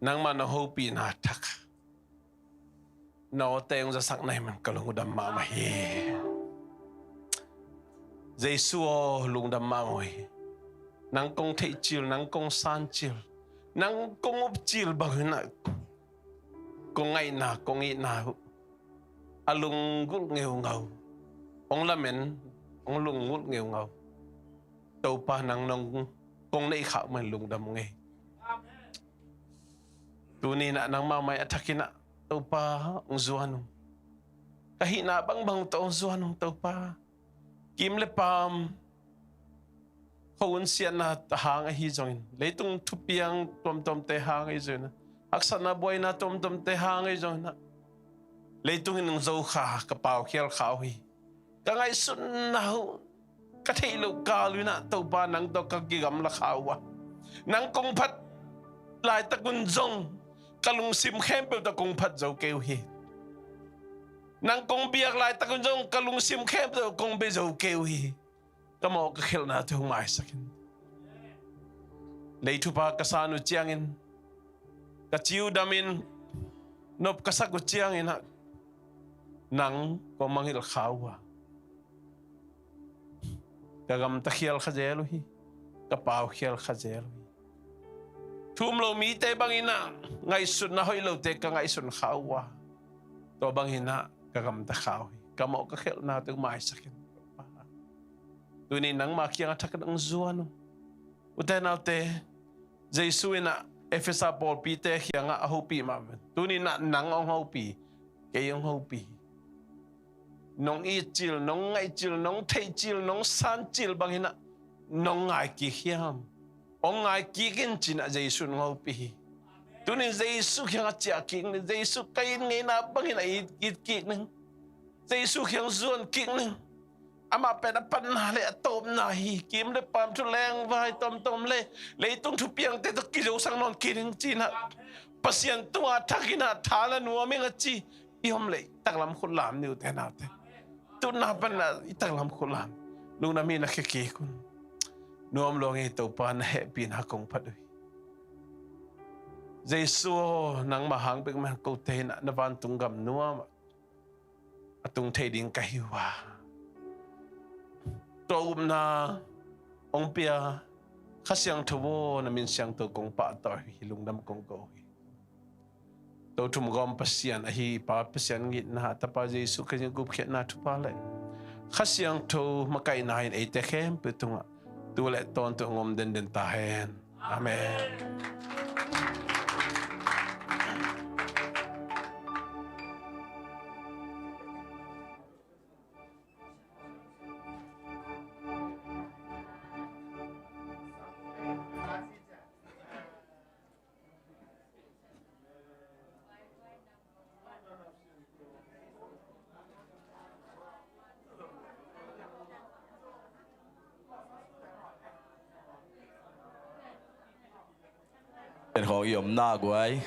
nangmah na hopihna thak nawte hong zasak na hih man ka lungdam mahmah hi. Jesu aw, lungdam mahmah hi. Nang kong theih cil, nang kong san cil, nang kong up cil bangin ah kong ngaihna, kong itna uh a lunggulh ngeungau, hong lamen, hong lunggulh ngeungau Topa, nang nong kong neih khak man lungdam ngei. Tuni in ah nangmah mai a thakin ah Topa hong zuan ung. Ka hihna bangbang tawh hong zuan ung Topa. Kim le pam, khuahun siatna hang ahi zongin, leitung thupiang tuamtuamte hang ahi zongin ah, haksatna buaina tuamtuamte hang ahi zongin ah, leitung in hong zo kha, ka pau khial kha uh hi. Ka ngaihsutna uh ka theih loh kal uh in ah Topa, nang tawh ka kigamla kha uh a, nang kong phat laitak un zong ka lungsim khempeuh tawh kong phat zo kei uh hi. Nang kong biak laitak un zong ka lungsim khempeuh tawh kong bia zo kei uh hi. Ka mawh ka khelhnate hong maisak in. Lei thupha ka san uh ciangin, ka ci uh damin, nop ka sak uh ciangin ah nang kong mangngilh kha uh a, ka gamta khial kha zel uh hi. Ka pau khial kha zel uh hi. Thu um lo mite bangin ah ngaihsutna hoih lote ka ngaihsun kha uh a, tua bangin ah ka gamta kha uh hi. Ka mawh ka khelhnate hong maisak in. Tuni nangmah kiang a thakin hong zuan ung. Ute naute, Jesu in ah Efesa pawlpite kiangah a hopih mah bangin tuni in ah nang hong hopih, kei hong hopih. Nong it cil, nong ngaih cil, nong theih cil, nong san cil bangin ah nong ngai kik hiam? Hong ngai kik in ci in ah Jesu in hong hopih hi. Tuni in Jesu kiangah ciah kik ning. Jesu, ka it ngeina bangin ah it, it kik ning. Jesu kiang zuan kik ning. Amah pen a patna le a tawpna hi. Kim le pam, thu leng vai tuamtuam le leitung thupiangte tawh kizosak nawn kei ning ci in ah, Pasian tungah a thakin ah tha la nuam ing a ci i om leh i taklam khut lam ni, ute naute. Tutna panin ah i taklam khut lam. Lungdam hi, na khia kik un. Nuam lua ngei Topa, na hehpihna kong phat uh hi. Jesu aw, nangmah hang bek mah kote in ah na vantung gam nuam ah a tung thei ding ka hi uh a, tua upna hong pia Kha Siangtho aw, na min siangtho kong pahtawi uh hi. Lungdam kong ko uh hi. Tothum gawm Pasian ahi Pa Pasian gitna, Tapa Jesu Khrih gupkhiatna thupha le Kha Siangtho makaihna in eite khempeuh tungah tu le tawntung om denden ta hen. Amen. Pen khawng i omna guai.